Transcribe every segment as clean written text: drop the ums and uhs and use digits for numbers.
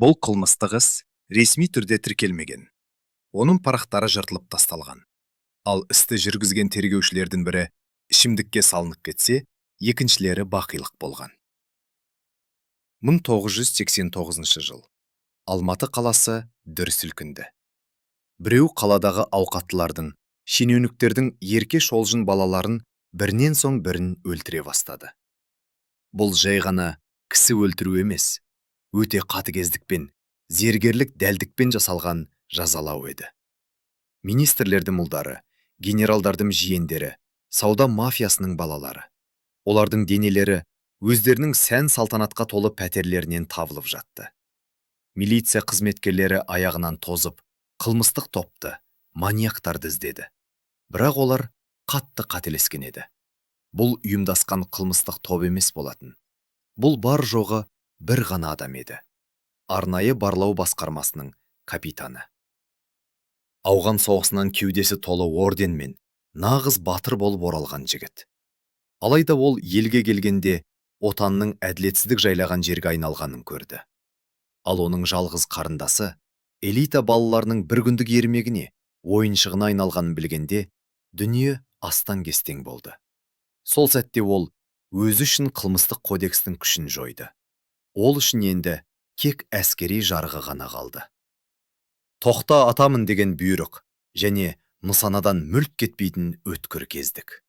Бұл қылмыстық іс ресми түрде тіркелмеген. Оның парақтары жыртылып тасталған. Ал істі жүргізген тергеушілердің бірі ішімдікке салынып кетсе, екіншілері бақилық болған. 1989 жыл. Алматы қаласы дүр сілкінді. Біреу қаладағы ауқаттылардың, шенеуніктердің ерке шолжын балаларын бірінен соң бірін өлтіре бастады. Бұл жай ғана кісі өлтіру емес, өте қатыгездікпен, зергерлік дәлдікпен жасалған жазалау еді. Министрлердің ұлдары, генералдардың жиендері, сауда мафиясының балалары. Олардың денелері өздерінің сән салтанатқа толы пәтерлерінен табылып жатты. Милиция қызметкерлері аяғынан тозып, қылмыстық топты, маньяктарды іздеді. Бірақ олар қатты қателескен еді. Бұл ұйымдасқан қылмыстық топ емес болатын. Бұл бар жоғы бір ғана адам еді. Арнайы барлау басқармасының капитаны. Ауған соғысынан кеудесі толы орденмен, нағыз батыр болып оралған жігіт. Алайда ол елге келгенде отанның әділетсіздік жайлаған жерге айналғанын көрді. Ал оның жалғыз қарындасы элита балаларының бір күндік ермегіне, ойыншығына айналғанын білгенде, дүние астан-кестең болды. Сол сәтте ол өзі үшін қылмыстық кодекстің күшін жойды. Ол үшін енді кек әскери жарғы ғана қалды. Тоқта, атамын деген бұйрық және нысанадан мүлт кетпейтін өткір кездік.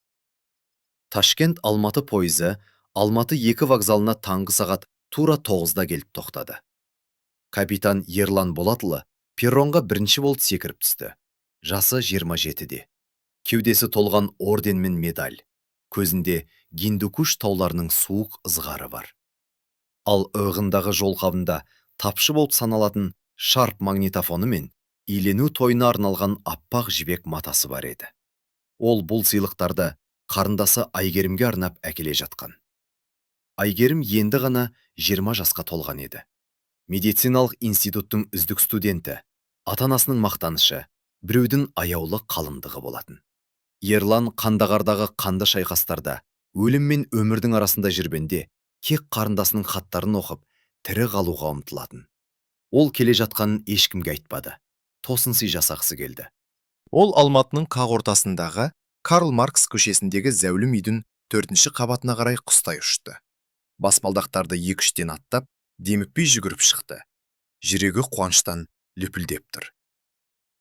Ташкент Алматы пойызы Алматы 2 вокзалына таңғы сағат тура 9-да келіп тоқтады. Капитан Ерлан Болатұлы перронға бірінші болып секіріп түсті. Жасы 27-де. Кеудесі толған орден мен медаль. Көзінде Гиндукуш тауларының суық ызғары бар. Ал иығындағы жолқабында тапшы болып саналатын Шарп магнитофоны мен үйлену тойына арналған аппақ жібек матасы бар еді. Ол бұл сыйлықтарды қарындасы Айгерімге арнап әкеле жатқан. Айгерім енді ғана 20 жасқа толған еді. Медициналық институттың үздік студенті, ата-анасының мақтанышы, біреудің аяулы қалыңдығы болатын. Ерлан Қандағардағы қанды шайқастарда өлім мен өмірдің арасында жүргенде кек қарындасының хаттарын оқып, тірі қалуға ұмтылатын. Ол келе жатқанын ешкімге айтпады. Тосын сый жасағысы келді. Ол Алматының қақ ортасындағы Карл Маркс көшесіндегі зәулім үйдің төртінші қабатына қарай құстай ұшты. Баспалдақтарды екі-үштен аттап, демікпей жүгіріп шықты. Жүрегі қуаныштан лүпілдеп тұр.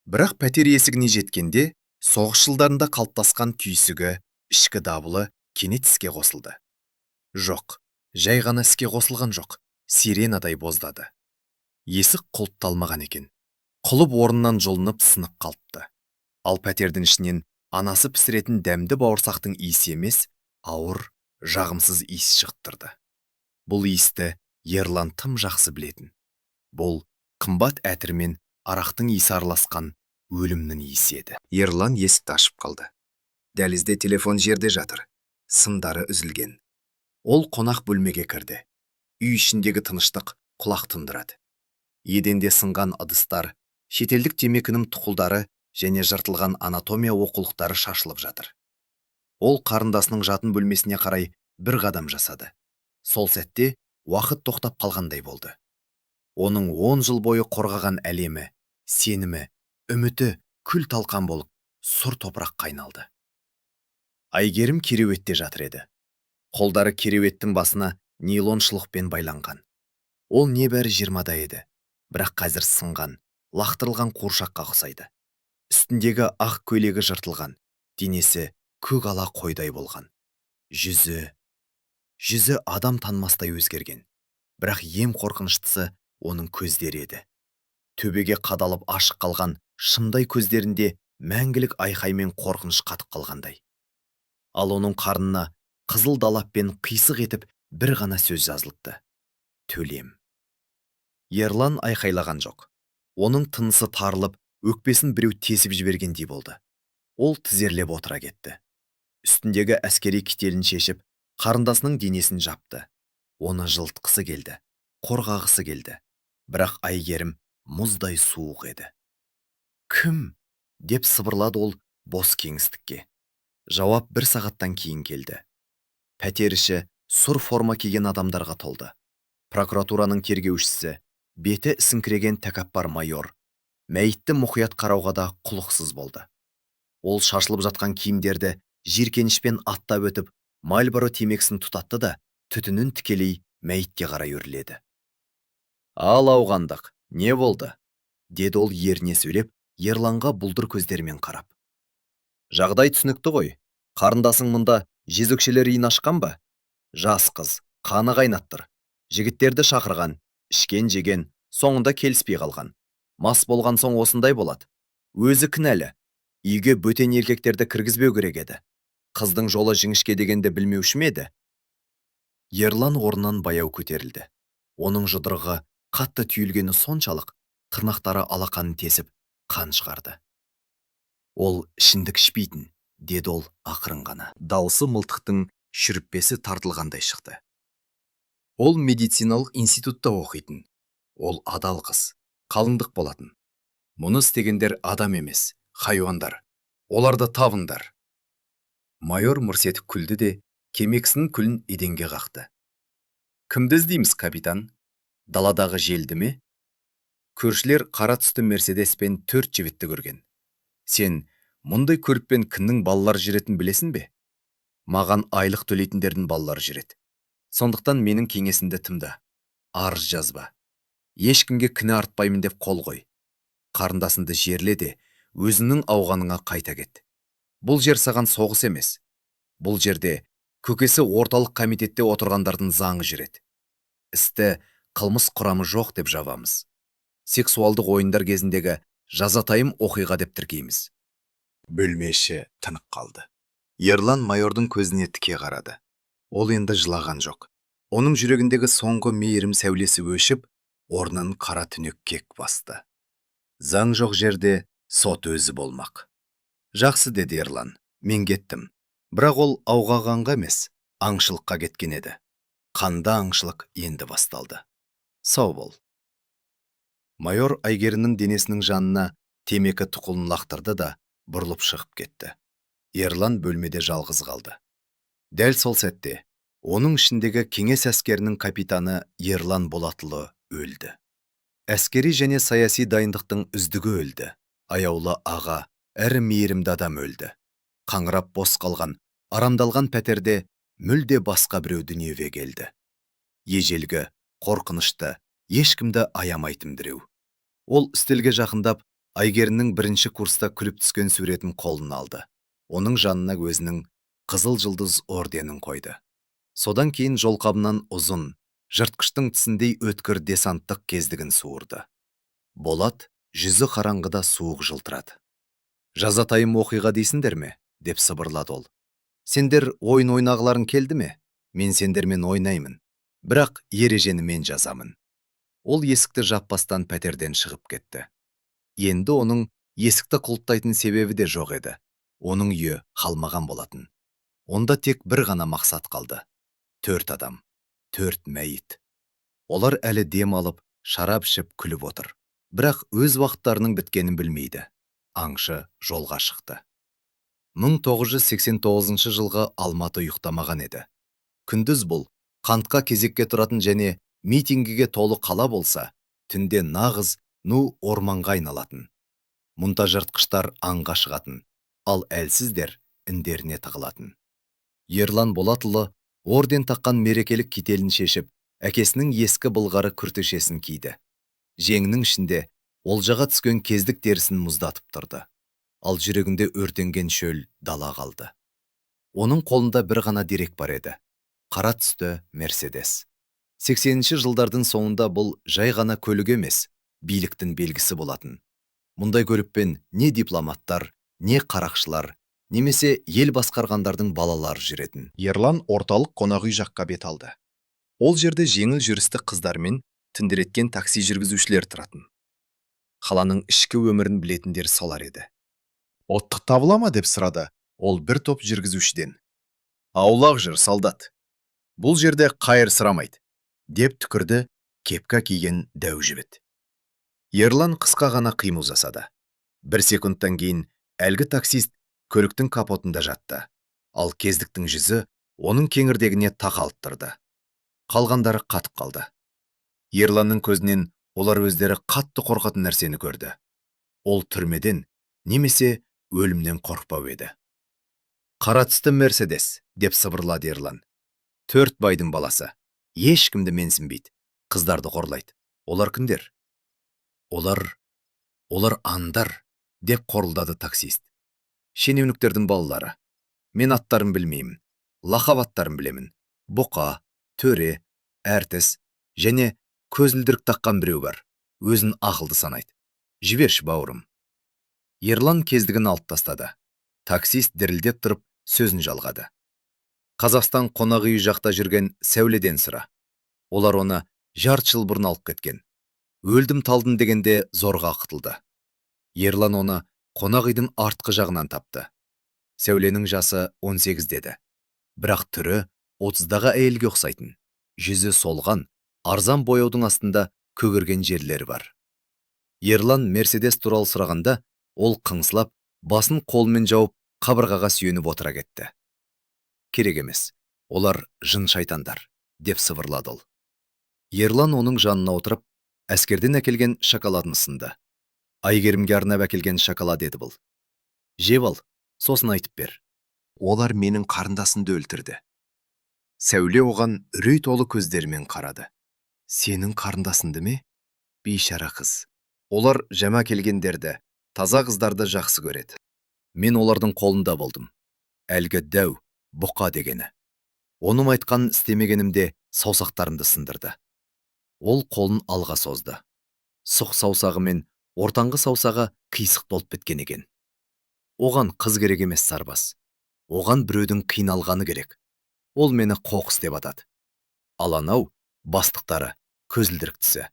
Бірақ пәтер есігіне жеткенде соғыс жылдарында қалыптасқан түйсігі, ішкі дабылы кенет іске қосылды. Жоқ, жай ғана іске қосылған жоқ, сиренадай боздады. Есік құлыпталмаған екен. Құлып орнынан жұлынып, сынып қалыпты. Ал пәтердің ішінен анасы пісіретін дәмді бауырсақтың иісі емес, ауыр, жағымсыз иіс шығып тұрды. Бұл иісті Ерлан тым жақсы білетін. Бұл қымбат әтір мен арақтың иісі араласқан өлімнің иісі еді. Ерлан есікті ашып қалды. Дәлізде телефон жерде жатыр. Сымдары үзілген. Ол қонақ бөлмеге кірді. Үй ішіндегі тыныштық құлақ тұндырады. Еденде сынған ыдыстар, шетелдік темекінің тұқылдары және жыртылған анатомия оқулықтары шашылып жатыр. Ол қарындасының жатын бөлмесіне қарай бір қадам жасады. Сол сәтте уақыт тоқтап қалғандай болды. Оның 10 жыл бойы қорғаған әлемі, сенімі, үміті күл талқан болып, сұр топыраққа айналды. Айгерім кереуетте жатыр еді. Қолдары кереуеттің басына нейлон шұлықпен байланған. Ол небәрі 20-да еді, бірақ қазір сынған, лақтырылған қуыршаққа ұқсайды. Үстіндегі ақ көйлегі жыртылған, денесі көк ала қойдай болған. Жүзі адам танымастай өзгерген. Бірақ ең қорқыныштысы оның көздері еді. Төбеге қадалып ашық қалған шымдай көздерінде мәңгілік айқай мен қорқыныш қатып қалғандай. Ал оның қарнына қызыл далаппен қисық етіп бір ғана сөз жазылыпты: «Төлем». Ерлан айқайлаған жоқ. Оның тынысы тарылып, өкпесін біреу тесіп жібергендей болды. Ол тізерлеп отыра кетті. Үстіндегі әскери кителін шешіп, қарындасының денесін жапты. Оны жылытқысы келді, қорғағысы келді. Бірақ Айгерім мұздай суық еді. «Кім?» – деп сыбырлады ол бос кеңістікке. Жауап бір сағаттан кейін келді. Пәтер іші сұр форма киген адамдарға толды. Прокуратураның тергеушісі. Беті ісіңкіреген тәкаппар майор мәйітті мұқият қарауға да құлықсыз болды. Ол шашылып жатқан киімдерді жиіркенішпен аттап өтіп, Мальборо темекісін тұтатты да, түтінін тікелей мәйітке қарай өрледі. «Ал, ауғандық, не болды?» – деді ол еріне сөйлеп, Ерланға бұлдыр көздерімен қарап. «Жағдай түсінікті ғой. Қарындасың мұнда жезөкшелер үйін ашқан ба? Жас қыз, қаны қайнап. Жігіттерді шақырған, ішкен жеген, соңында келіспей қалған. Мас болған соң осындай болады. Өзі кінәлі. Үйге бөтен еркектерді кіргізбеу керек еді. Қыздың жолы жіңішке дегенді білмеуші ме еді?» Ерлан орнынан баяу көтерілді. Оның жұдырығы қатты түйілгені соншалық, тырнақтары алақанын тесіп, қан шығарды. «Ол ішімдік ішпейтін», – деді ол ақырын ғана. Даусы мылтықтың шүріппесі тартылғандай шықты. «Ол медициналық институтта оқитын. Ол адал қыз, қалыңдық болатын. Мұны істегендер адам емес, хайуандар. Оларды табыңдар!» Майор мырс етіп күлді де, темекісінің күлін еденге қақты. «Кімді іздейміз, капитан? Даладағы желді ме? Көршілер қара түсті Мерседеспен төрт жігітті көрген. Сен мұндай көлікпен кімнің балалары жүретінін білесің бе? Маған айлық төлейтіндердің балалары жүреді. Сондықтан менің кеңесімді тыңда. Арыз жазба. Ешкімге кінә артпаймын деп қол қой. Қарындасыңды жерле де, өзіңнің ауғаныңа қайта кет. Бұл жер саған соғыс емес. Бұл жерде көкесі орталық комитетте отырғандардың заңы жүреді. Істі қылмыс құрамы жоқ деп жабамыз. Сексуалдық ойындар кезіндегі жазатайым оқиға деп тіркейміз». Бөлме іші тынып қалды. Ерлан майордың көзіне тіке қарады. Ол енді жылаған жоқ. Оның жүрегіндегі соңғы мейірім сәулесі өшіп, орнын қара түнек кек басты. Заң жоқ жерде сот өзі болмақ. «Жақсы, – деді Ерлан. – Мен кеттім». Бірақ ол ауғанға емес, аңшылыққа кеткен еді. Қанды аңшылық енді басталды. «Сау бол». Майор Әйгерімнің денесінің жанына темекі тұқылын лақтырды да, бұрылып шығып кетті. Ерлан бөлмеде жалғыз қалды. Дәл сол сәтте оның ішіндегі кеңес әскерінің капитаны Ерлан Болатұлы өлді. Әскери және саяси дайындықтың үздігі өлді. Аяулы аға, әрі мейірімді адам өлді. Қаңырап бос қалған, арамдалған пәтерде мүлде басқа біреу дүниеге келді. Ежелгі, қорқынышты, ешкімді аямайтын біреу. Ол үстелге жақындап, Әйгерімнің бірінші курста күліп түскен суретін қолына алды. Оның жанына өзінің Қызыл Жұлдыз орденін қойды. Содан кейін жолқабынан ұзын, жыртқыштың тісіндей өткір десанттық кездігін суырды. Болат жүзі қараңғыда суық жылтырады. «Жазатайым оқиға дейсіңдер ме?» – деп сыбырлады ол. «Сендер ойын ойнағыларың келді ме? Мен сендермен ойнаймын. Бірақ ережені мен жазамын». Ол есікті жаппастан пәтерден шығып кетті. Енді оның есікті құлыптайтын себебі де жоқ еді. Оның үйі қалмаған болатын. Онда тек бір ғана мақсат қалды. Төрт адам, төрт мәйіт. Олар әлі дем алып, шарап ішіп, күліп отыр. Бірақ өз уақыттарының біткенін білмейді. Аңшы жолға шықты. 1989 жылғы Алматы ұйықтамаған еді. Күндіз бұл қантқа кезекке тұратын және митингіге толы қала болса, түнде нағыз ну орманға айналатын. Мұнда жыртқыштар аңға шығатын, ал әлсіздер індеріне тығылатын. Ерлан Болатұлы орден таққан мерекелік кителін шешіп, әкесінің ескі былғары күртешесін киді. Жеңінің ішінде олжаға түскен кездік терісін мұздатып тұрды. Ал жүрегінде өртенген шөл дала қалды. Оның қолында бір ғана дерек бар еді. Қара түсті Мерседес. 80 жылдардың соңында бұл жай ғана көлік емес, биліктің белгісі болатын. Мұндай көлікпен не дипломаттар, не қарақшылар, немесе ел басқарғандардың балалары жүретін. Ерлан орталық қонақ үй жаққа бет алды. Ол жерде жеңіл жүрісті қыздар мен түнделеткен такси жүргізушілер тұратын. Қаланың ішкі өмірін білетіндер солар еді. «Оттық табыла ма?» – деп сұрады ол бір топ жүргізушіден. «Аулақ жүр, солдат. Бұл жерде қайыр сұрамайды», – деп түкірді кепка киген дәу жігіт. Ерлан қысқа ғана қимыл жасады. Бір секундтан кейін әлгі таксист көліктің капотында жатты. Ал кездіктің жүзі оның кеңірдегіне тақалып тұрды. Қалғандары қатып қалды. Ерланның көзінен Олар өздері қатты қорқатын нәрсені көрді. Ол түрмеден немесе өлімнен қорықпау еді. «Қара түсті Мерседес», деп сыбырлады Ерлан. «Төрт байдың баласы. Ешкімді менсінбейді. Қыздарды қорлайды. Олар кімдер?» Олар аңдар», деп қорылдады таксист. «Шенеуніктердің балалары. Мен аттарын білмеймін. Лақап аттарын білемін. Бұқа, Төре, Әртіс және көзілдірік таққан біреу бар. Өзін ақылды санайды. Жіберші, бауырым». Ерлан кездігін алып тастады. Таксист дірілдеп тұрып, сөзін жалғады. «Қазақстан қонақ үйі жақта жүрген Сәуледен сұра. Олар оны жарты жыл бұрын алып кеткен. Өлдім талдым дегенде зорға құтылды». Ерлан оны қонақ үйдің артқы жағынан тапты. Сәуленің жасы 18 деді. Бірақ түрі 30-дағы әйелге ұқсайтын. Жүзі солған, арзан бояудың астында көгерген жерлері бар. Ерлан Мерседес туралы сұрағанда, ол қыңсылап, басын қолымен жауып, қабырғаға сүйеніп отыра кетті. «Керек емес, олар жын шайтандар», деп сыбырлады ол. Ерлан оның жанына отырып, әскерден әкелген шоколадын ұсынды. Әйгерімге арнап әкелген шоколад еді бұл. «Жеп ал, сосын айтып бер». «Олар менің қарындасымды өлтірді». Сәуле оған үрей толы көздерімен қарады. «Сенің қарындасыңды ме? Бейшара қыз. Олар жаңа келгендерді, таза қыздарды жақсы көреді. Мен олардың қолында болдым. Әлгі дәу, Бұқа дегені. Оның айтқанын істемегенімде саусақтарымды сындырды». Ол қолын алға созды. Сұқ саусағы мен ортаңғы саусағы қисық болып біткен екен. «Оған қыз керек емес, сарбаз. Оған біреудің қиналғаны керек. Ол мені қоқыс деп атады. Ал анау бастықтары, көзілдіріктісі».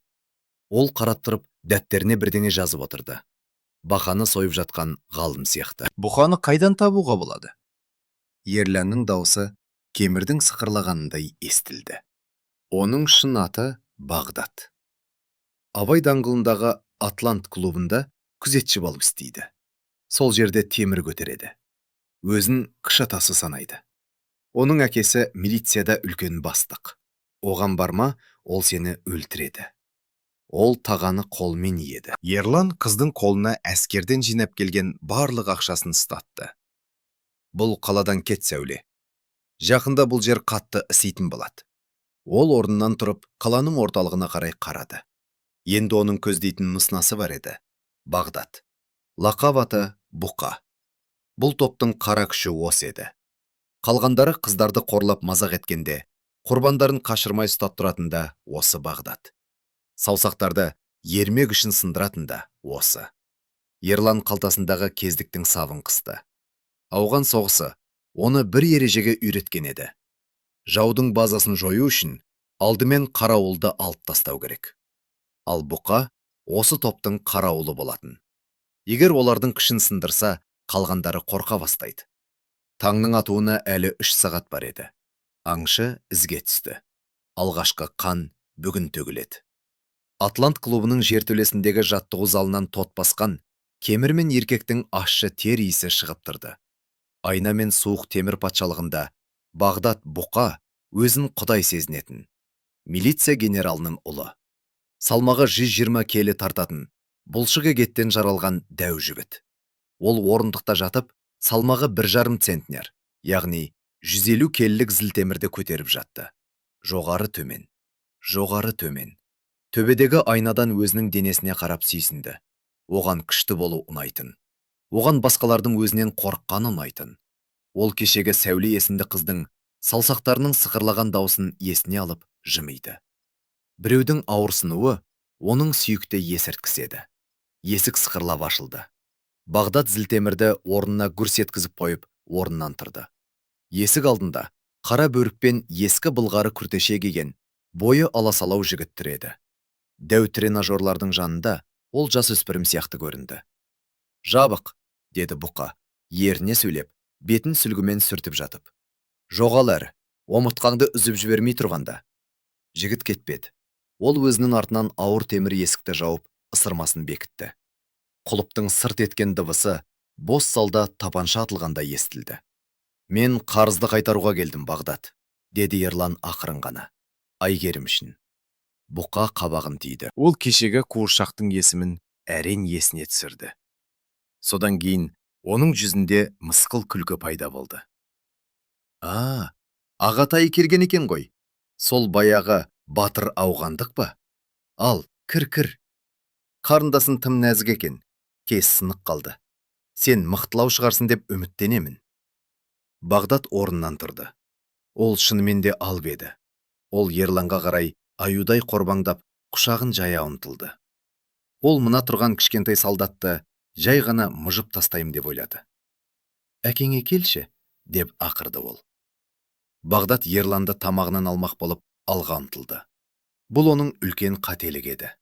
Ол қарап тұрып, дәптеріне бірдеңе жазып отырды. Бақаны сойып жатқан ғалым сияқты. «Бұқаны қайдан табуға болады?» Ерланның даусы темірдің сықырлағанындай естілді. Оның шын аты Бағдат. Абай даңғылындағы Атлант клубында күзетші болып істейді. Сол жерде темір көтереді. Өзін кіші атасы санайды. Оның әкесі милицияда үлкен бастық. Оған барма, ол сені өлтіреді. Ол тағаны қолмен иеді. Ерлан қыздың қолына әскерден жинап келген барлық ақшасын ұстатты. «Бұл қаладан кет, Сәуле. Жақында бұл жер қатты ыситын болады». Ол орнынан тұрып, қаланың орталығына қарай қарады. Енді оның көздейтін нысанасы бар еді. Бағдат. Лақап аты Бұқа. Бұл топтың қара күші осы еді. Қалғандары қыздарды қорлап мазақ еткенде, құрбандарын қашырмай ұстап тұратын да осы Бағдат. Саусақтарды ермек үшін сындыратын да осы. Ерлан қалтасындағы кездіктің сабын қысты. Ауған соғысы оны бір ережеге үйреткен еді. Жаудың базасын жою үшін алдымен қарауылды алып тастау керек. Ал Бұқа осы топтың қарауылы болатын. Егер олардың күшін сындырса, қалғандары қорқа бастайды. Таңның атуына әлі 3 сағат бар еді. Аңшы ізге түсті. Алғашқы қан бүгін төгіледі. Атлант клубының жертөлесіндегі жаттығу залынан тот басқан кемір мен еркектің ащы тер иісі шығып тұрды. Айна мен суық темір патшалығында Бағдат Бұқа өзін құдай сезінетін. Милиция генералының ұлы. Салмағы 120 келі тартатын, бұлшық еттен жаралған дәу жігіт. Ол орындықта жатып, салмағы 1,5 центнер, яғни 150 келілік зілтемірді көтеріп жатты. Жоғары төмен, жоғары төмен. Төбедегі айнадан өзінің денесіне қарап сүйсінді. Оған күшті болу ұнайтын. Оған басқалардың өзінен қорыққаны ұнайтын. Ол кешегі Сәуле есімді қыздың саусақтарының сықырлаған даусын есіне алып жымиды. Біреудің ауырсынуы оның сүйікті есірткісі еді. Есік сықырлап ашылды. Бағдат зілтемірді орнына гүрс еткізіп қойып, орнынан тұрды. Есік алдында қара бөрікпен ескі былғары күртеше киген, бойы аласалау жігіт тұр еді. Дәу тренажерлардың жанында ол жасөспірім сияқты көрінді. «Жабық», деді Бұқа, еріне сөйлеп, бетін сүлгімен сүртіп жатып. «Жоғал әрі, омыртқаңды үзіп жібермей тұрғанда». Жігіт кетпеді. Ол өзінің артынан ауыр темір есікті жауып, ысырмасын бекітті. Құлыптың сырт еткен дыбысы бос залда тапанша атылғандай естілді. «Мен қарызды қайтаруға келдім, Бағдат», деді Ерлан ақырын ғана. «Әйгерім үшін». Бұқа қабағын түйді. Ол кешегі қуыршақтың есімін әрең есіне түсірді. Содан кейін оның жүзінде мысқыл күлкі пайда болды. А, ағатай келген екен ғой. Сол баяғы батыр ауғандық па? Ал, кір, кір. Қарындасын тым нәзік екен, тез сынық қалды. Сен мықтылау шығарсың деп үміттенемін. Бағдат орнынан тұрды. Ол шынымен де алып еді. Ол Ерланға қарай аюдай қорбаңдап, құшағын жая ұмтылды. Ол мына тұрған кішкентай солдатты жай ғана мыжып тастаймын деп ойлады. Әкеңе келші, деп ақырды ол. Бағдат Ерланды тамағынан алмақ болып алға ұмтылды. Бұл оның үлкен қателігі еді.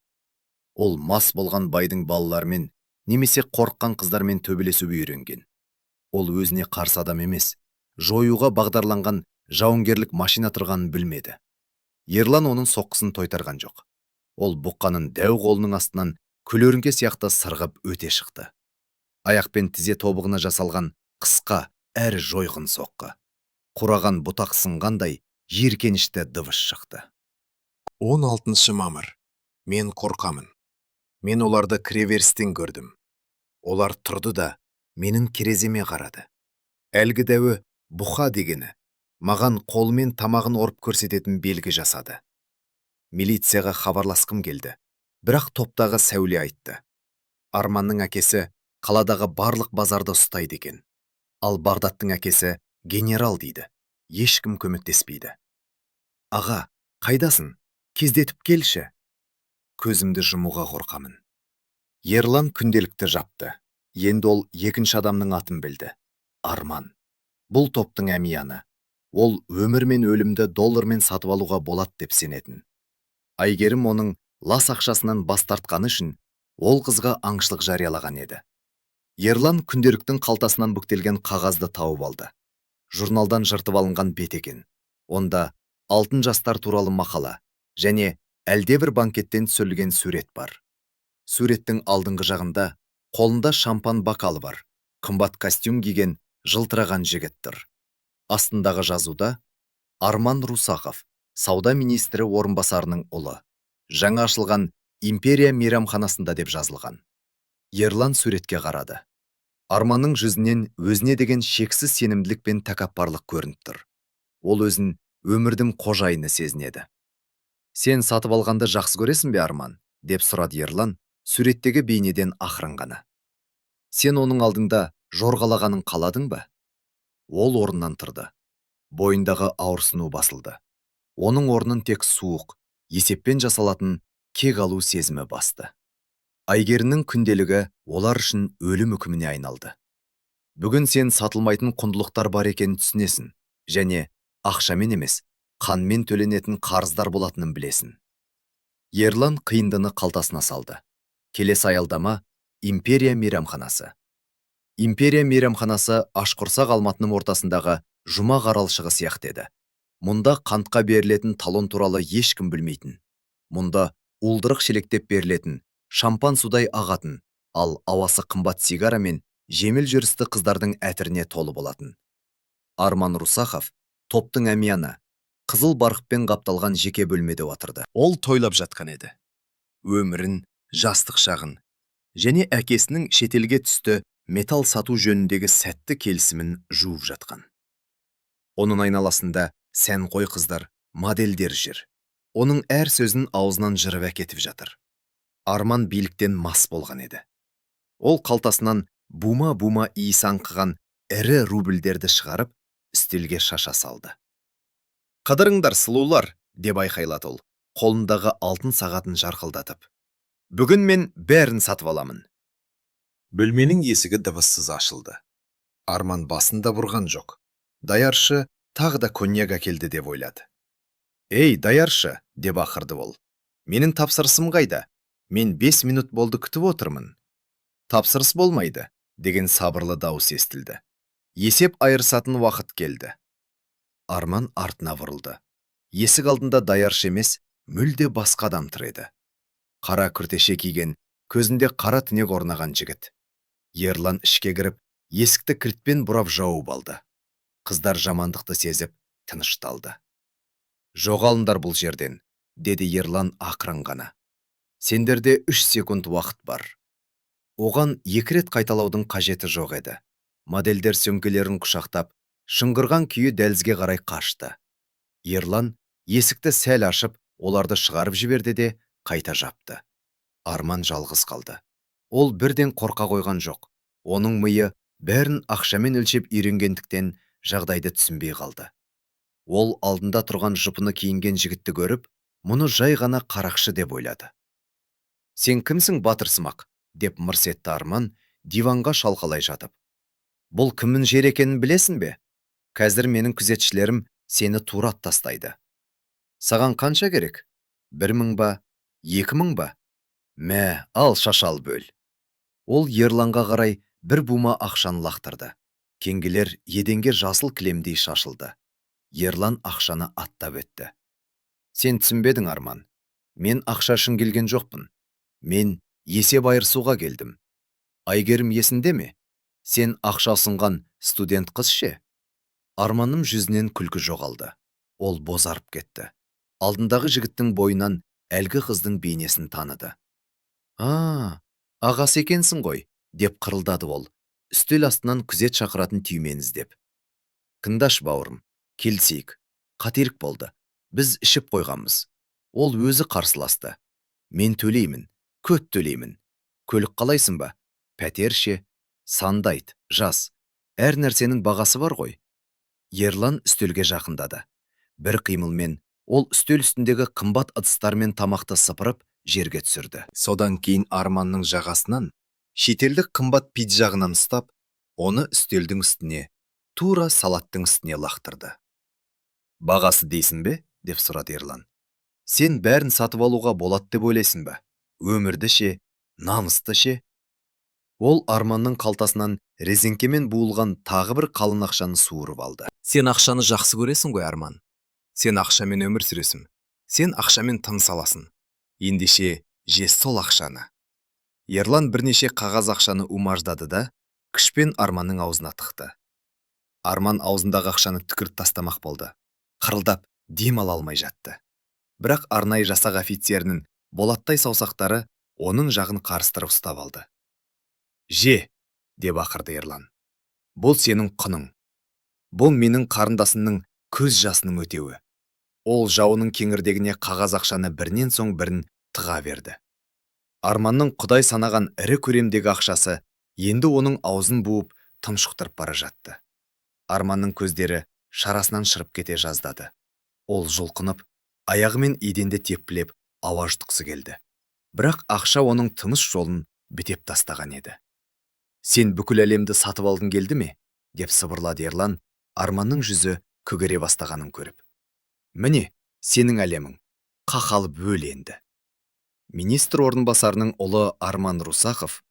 Ол мас болған байдың балаларымен немесе қорыққан қыздармен төбелесуге үйренген. Ол өзіне қарсы адам емес, жоюға бағдарланған жауынгерлік машина тұрғанын білмеді. Ерлан оның соққысын тойтарған жоқ. Ол бұққаның дәу қолының астынан көлеңке сияқты сырғып өте шықты. Аяқпен тізе тобығына жасалған қысқа әрі жойқын соққы. Қураған бұтақ сынғандай жиіркенішті дыбыс шықты. 16 мамыр. Мен қорқамын. Мен оларды кіреберістен көрдім. Олар тұрды да менің тереземе қарады. Әлгі дәуі бұқа дегені маған қолымен тамағын ұрып көрсететін белгі жасады. Милицияға хабарласқым келді. Бірақ топтағы Сәуле айтты. Арманның әкесі қаладағы барлық базарды ұстайды екен. Ал Бағдаттың әкесі генерал дейді. Ешкім көмектеспейді. Аға, қайдасың? Тездетіп келші. Көзімді жұмуға қорқамын. Ерлан күнделікті жапты. Енді ол екінші адамның атын білді. Арман. Бұл топтың әмияны. Ол өмір мен өлімді доллармен сатып алуға болады деп сенетін. Айгерім оның лас ақшасынан бас тартқаны үшін ол қызға аңшылық жариялаған еді. Ерлан күнделіктің қалтасынан бүктелген қағазды тауып алды. Журналдан жыртып алынған бет екен. Онда алтын жастар туралы мақала және әлдебір банкеттен түсірілген сурет бар. Суреттің алдыңғы жағында қолында шампан бокалы бар, қымбат костюм киген жылтыраған жігіт тұр. Астындағы жазуда Арман Русақов, сауда министрі орынбасарының ұлы, жаңа ашылған Империя мейрамханасында деп жазылған. Ерлан суретке қарады. Арманның жүзінен өзіне деген шексіз сенімділік пен тәкаппарлық көрініп тұр. Ол өзін өмірдің қожайыны сезінеді. Сен сатып алғанды жақсы көресің бе, Арман? Деп сұрады Ерлан суреттегі бейнеден ақырын ғана. Сен оның алдында жорғалағанын қаладың ба? Ол орнынан тұрды. Бойындағы ауырсыну басылды. Оның орнын тек суық, есеппен жасалатын кек алу сезімі басты. Айгерімнің күнделігі олар үшін өлім үкіміне айналды. Бүгін сен сатылмайтын құндылықтар бар екенін түсінесің және ақшамен емес, қанмен төленетін қарыздар болатынын білесің. Ерлан қиындыны қалтасына салды. Келесі аялдама Империя мейрамханасы. Империя мейрамханасы ашқұрсақ Алматының ортасындағы жұмақ аралшығы сияқты еді. Мұнда қантқа берілетін талон туралы ешкім білмейтін. Мұнда уылдырық шелектеп берілетін, шампан судай ағатын, ал ауасы қымбат сигара мен жеңіл жүрісті қыздардың әтіріне толы болатын. Арман Русахов, топтың әмияны, қызыл барқытпен қапталған жеке бөлмеде отырды. Ол тойлап жатқан еді. Өмірін, жастық шағын және әкесінің шетелге түсті металл сату жөніндегі сәтті келісімін жуып жатқан. Оның айналасында сәнқой қыздар, модельдер жүр. Оның әр сөзін аузынан жырып әкетіп жатыр. Арман биліктен мас болған еді. Ол қалтасынан бума-бума иіс аңқыған ірі рубльдерді шығарып, үстелге шаша салды. Қыдырыңдар, сұлулар, деп айқайлады ол, қолындағы алтын сағатын жарқылдатып. Бүгін мен бәрін сатып аламын. Бөлменің есігі дыбыссыз ашылды. Арман басын да бұрған жоқ. Даяршы тағы да коньяк әкелді деп ойлады. Ей, даяршы, деп ақырды ол. Менің тапсырысым қайда? Мен 5 минут болды күтіп отырмын. Тапсырыс болмайды, деген сабырлы дауыс естілді. Есеп айырысатын уақыт келді. Арман артына бұрылды. Есік алдында даяршы емес, мүлде басқа адам тұр еді. Қара күртеше киген, көзінде қара түнек орнаған жігіт. Ерлан ішке кіріп, есікті кілтпен бұрап жауып алды. Қыздар жамандықты сезіп, тынышталды. Жоғалыңдар бұл жерден. Деді Ерлан ақырын ғана. Сендерде 3 секунд уақыт бар. Оған екі рет қайталаудың қажеті жоқ еді. Модельдер сөмкелерін құшақтап, шыңғырған күйі дәлізге қарай қашты. Ерлан есікті сәл ашып, оларды шығарып жіберді де, қайта жапты. Арман жалғыз қалды. Ол бірден қорқа қойған жоқ. Оның миы бәрін ақшамен өлшеп үйренгендіктен, жағдайды түсінбей қалды. Ол алдында тұрған жұпыны киінген жігітті көріп, мұны жай ғана қарақшы деп ойлады. «Сен кімсің, батырсымақ?» – деп мырс етті Арман диванға шалқалай жатып. «Бұл кімнің жері екенін білесің бе? Қазір менің күзетшілерім сені турап тастайды. Саған қанша керек? 1000 ба? 2000 ба? Мә, ал, шашал, бөл». Ол Ерланға қарай бір бума ақшаны лақтырды. Теңгелер еденге жасыл кілемдей шашылды. Ерлан ақшаны аттап өтті. «Сен түсінбедің, Арман. Мен ақша үшін келген жоқпын. Мен есеп айырысуға келдім. Айгерім есінде ме? Сен ақша ұсынған студент қыз ше?» Арманның жүзінен күлкі жоғалды. Ол бозарып кетті. Алдындағы жігіттің бойынан әлгі қыздың бейнесін таныды. «А, ағасы екенсің ғой», – деп қырылдады ол, үстел астынан күзет шақыратын түймені іздеп. «Тыңдашы, бауырым, келісейік. Қателік болды. Біз ішіп қойғанбыз. Ол өзі қарсыласты. Мен төлеймін, көп төлеймін. Көлік қалайсың ба? Пәтер ше? Санды айт, жаз. Әр нәрсенің бағасы бар ғой». Ерлан үстелге жақындады. Бір қимылмен ол үстел үстіндегі қымбат ыдыстар мен тамақты сыпырып, жерге түсірді. Содан кейін Арманның жағасынан, шетелдік қымбат пиджағынан ұстап, оны үстелдің үстіне, тура салаттың үстіне лақтырды. «Бағасы дейсің бе?» – деп сұрады Ерлан. «Сен бәрін сатып алуға болады деп ойлайсың ба? Өмірді ше, намысты ше?» Ол Арманның қалтасынан резеңкемен буылған тағы бір қалың ақшаны суырып алды. Сен ақшаны жақсы көресің ғой, Арман. Сен ақшамен өмір сүресің. Сен ақшамен тыныс аласың. Ендеше, же сол ақшаны. Ерлан бірнеше қағаз ақшаны умаждады да, күшпен Арманның аузына тықты. Арман аузындағы ақшаны түкіріп тастамақ болды. Қырылдап, дем ала алмай жатты. Бірақ арнайы жасақ офицерінің болаттай саусақтары оның жағын қарыстырып ұстап алды. «Же!» – деп ақырды Ерлан. «Бұл сенің құның. Бұл менің қарындасымның көз жасының өтеуі». Ол жауының кеңірдегіне қағаз ақшаны бірінен соң бірін тыға берді. Арманның құдай санаған ірі көлемдегі ақшасы енді оның аузын буып, тұншықтырып бара жатты. Арманның көздері шарасынан шығып кете жаздады. Ол жұлқынып, аяғымен еденді тепкілеп, ауа жұтқысы келді. Бірақ ақша оның тыныс жолын бітеп тастаған еді. «Сен бүкіл әлемді сатып алғың келді ме?» – деп сыбырлады Ерлан, Арманның жүзі көгере бастағанын көріп. «Міне, сенің әлемің. Қақалып өл енді». Министр орынбасарының ұлы Арман Русахов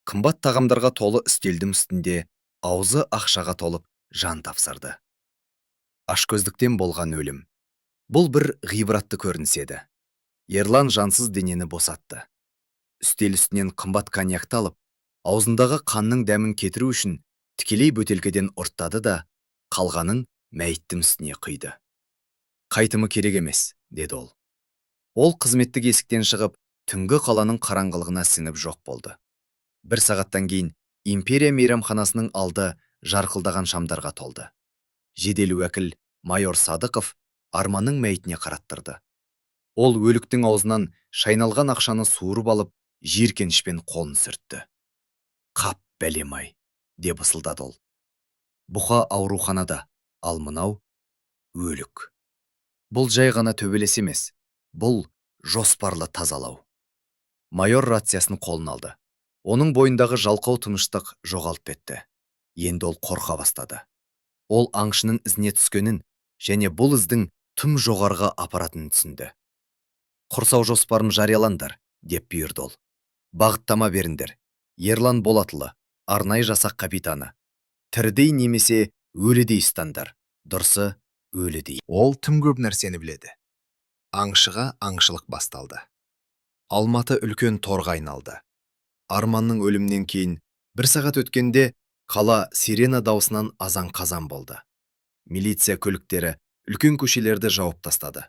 қымбат тағамдарға толы үстелдің үстінде аузы ақшаға толып, жан тапсырды. Ашкөздіктен болған өлім. Бұл бір ғибратты көрініс еді. Ерлан жансыз денені босатты. Үстел үстінен қымбат коньякты алып, аузындағы қанның дәмін кетіру үшін тікелей бөтелкеден ұрттады да, қалғанын мәйіттің үстіне құйды. «Қайтымы керек емес», – деді ол. Ол қызметтік есіктен шығып, түнгі қаланың қараңғылығына сіңіп жоқ болды. Бір сағаттан кейін Империя мейрамханасының алды жарқылдаған шамдарға толды. Жедел уәкіл майор Садықов Арманның мәйітіне қараттырды. Ол өліктің аузынан шайналған ақшаны суырып алып, жиіркенішпен қолын сүртті. «Қап, бәлем-ай», – деп ысылдады ол. «Бұқа ауруханада, ал мынау өлік. Бұл жай ғана төбелес емес, бұл жоспарлы тазалау». Майор рациясын қолына алды. Оның бойындағы жалқау тыныштық жоғалып кетті. Енді ол қорқа бастады. Ол аңшының ізіне түскенін және бұл іздің тым жоғарыға апаратынын түсінді. «Құрсау жоспарын жариялаңдар», – деп бұйырды ол. «Бағыттама беріңдер. Ерлан Болатұлы, арнайы жасақ капитаны. Тірідей немесе өлідей ұстаңдар. Дұрысы, өлідей». Ол тым көп нәрсені біледі. Аңшыға аңшылық басталды. Алматы үлкен торға айналды. Арманның өлімінен кейін бір сағат өткенде қала сирена даусынан азан-қазан болды. Милиция көліктері үлкен көшелерді жауып тастады.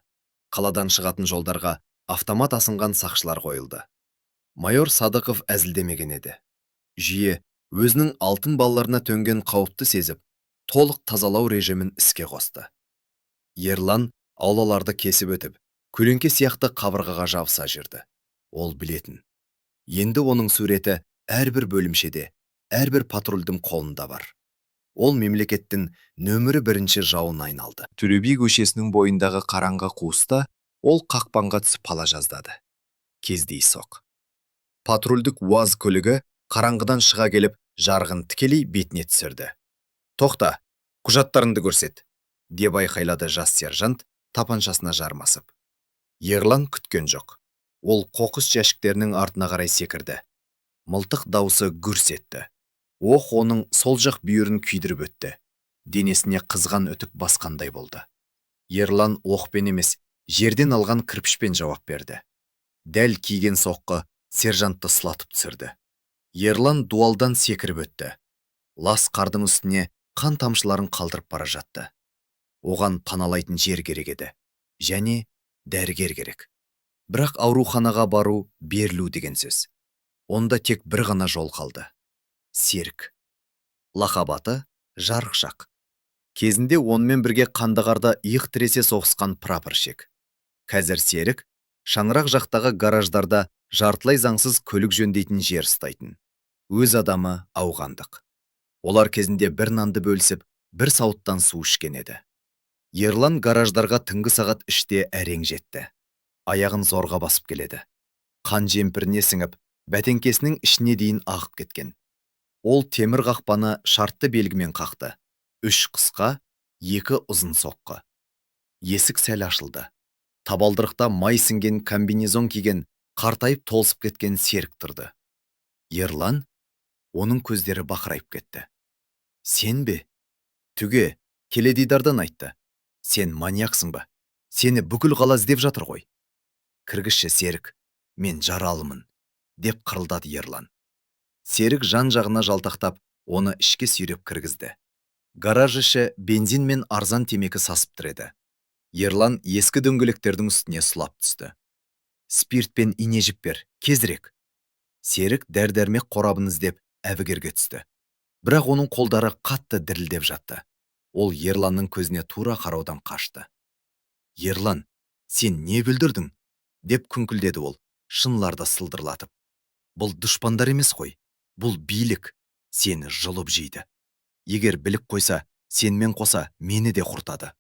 Қаладан шығатын жолдарға автомат асынған сақшылар қойылды. Майор Садықов әзілдемеген еді. Жүйе өзінің алтын балаларына төнген қауіпті сезіп, толық тазалау режимін іске қосты. Ерлан аулаларды кесіп өтіп, көлеңке сияқты қабырғаға жабыса жүрді. Ол білетін. Енді оның суреті әрбір бөлімшеде, әрбір патрульдің қолында бар. Ол мемлекеттің нөмірі бірінші жауына айналды. Төле би көшесінің бойындағы қараңғы қуыста ол қақпанға түсіп қала жаздады. Кездейсоқ. Патрульдік УАЗ көлігі қараңғыдан шыға келіп, жарығын тікелей бетіне түсірді. «Тоқта, құжаттарыңды көрсет», – деп айқайлады жас сержант тапаншасына жармасып. Ерлан күткен жоқ. Ол қоқыс жәшіктерінің артына қарай секірді. Мылтық даусы гүрс етті. Оқ оның сол жақ бүйірін күйдіріп өтті. Денесіне қызған үтік басқандай болды. Ерлан оқпен емес, жерден алған кірпішпен жауап берді. Дәл киген соққы сержантты сұлатып түсірді. Ерлан дуалдан секіріп өтті. Лас қардың үстіне қан тамшыларын қалдырып бара жатты. Оған паналайтын жер керек еді. Және дәрігер керек. Бірақ ауруханаға бару берілу деген сөз. Онда тек бір ғана жол қалды. Серік. Лақап аты Жарықшақ. Кезінде онымен бірге Қандағарда иық тіресе соғысқан прапорщик. Қазір Серік шаңырақ жақтағы гараждарда жартылай заңсыз көлік жөндейтін жер ұстайтын. Өз адамы ауғандық. Олар кезінде бір нанды бөлісіп, бір сауыттан су ішкен еді. Ерлан гараждарға түнгі сағат 3-те әрең жетті. Аяғын зорға басып келеді. Қан жемпіріне сіңіп, бәтеңкесінің ішіне дейін ағып кеткен. Ол темір қақпаны шартты белгімен қақты. Үш қысқа, екі ұзын соққы. Есік сәл ашылды. Табалдырықта май сіңген комбинезон киген, қартайып толысып кеткен Серік тұрды. Ерлан, оның көздері бақырайып кетті. Сен бе? Түге, теледидардан айтты. Сен маньяксың ба? Сені бүкіл қала іздеп жатыр ғой. Кіргізші, Серік, мен жаралымын, деп қырылдады Ерлан. Серік жан-жағына жалтақтап, оны ішке сүйреп кіргізді. Гараж іші бензин мен арзан темекі сасып тұр еді. Ерлан ескі дөңгелектердің үстіне сұлап түсті. Спирт пен ине жіп бер, тезірек. Серік дәрі-дәрмек қорабын іздеп әбігерге түсті. Бірақ оның қолдары қатты дірілдеп жатты. Ол Ерланның көзіне тура қараудан қашты. Ерлан, сен не бүлдірдің? Деп күңкілдеді ол, шыныларды сылдырлатып. Бұл дұшпандар емес қой, бұл билік, сені жұлып жейді. Егер біліп қойса, сенімен қоса мені де құртады.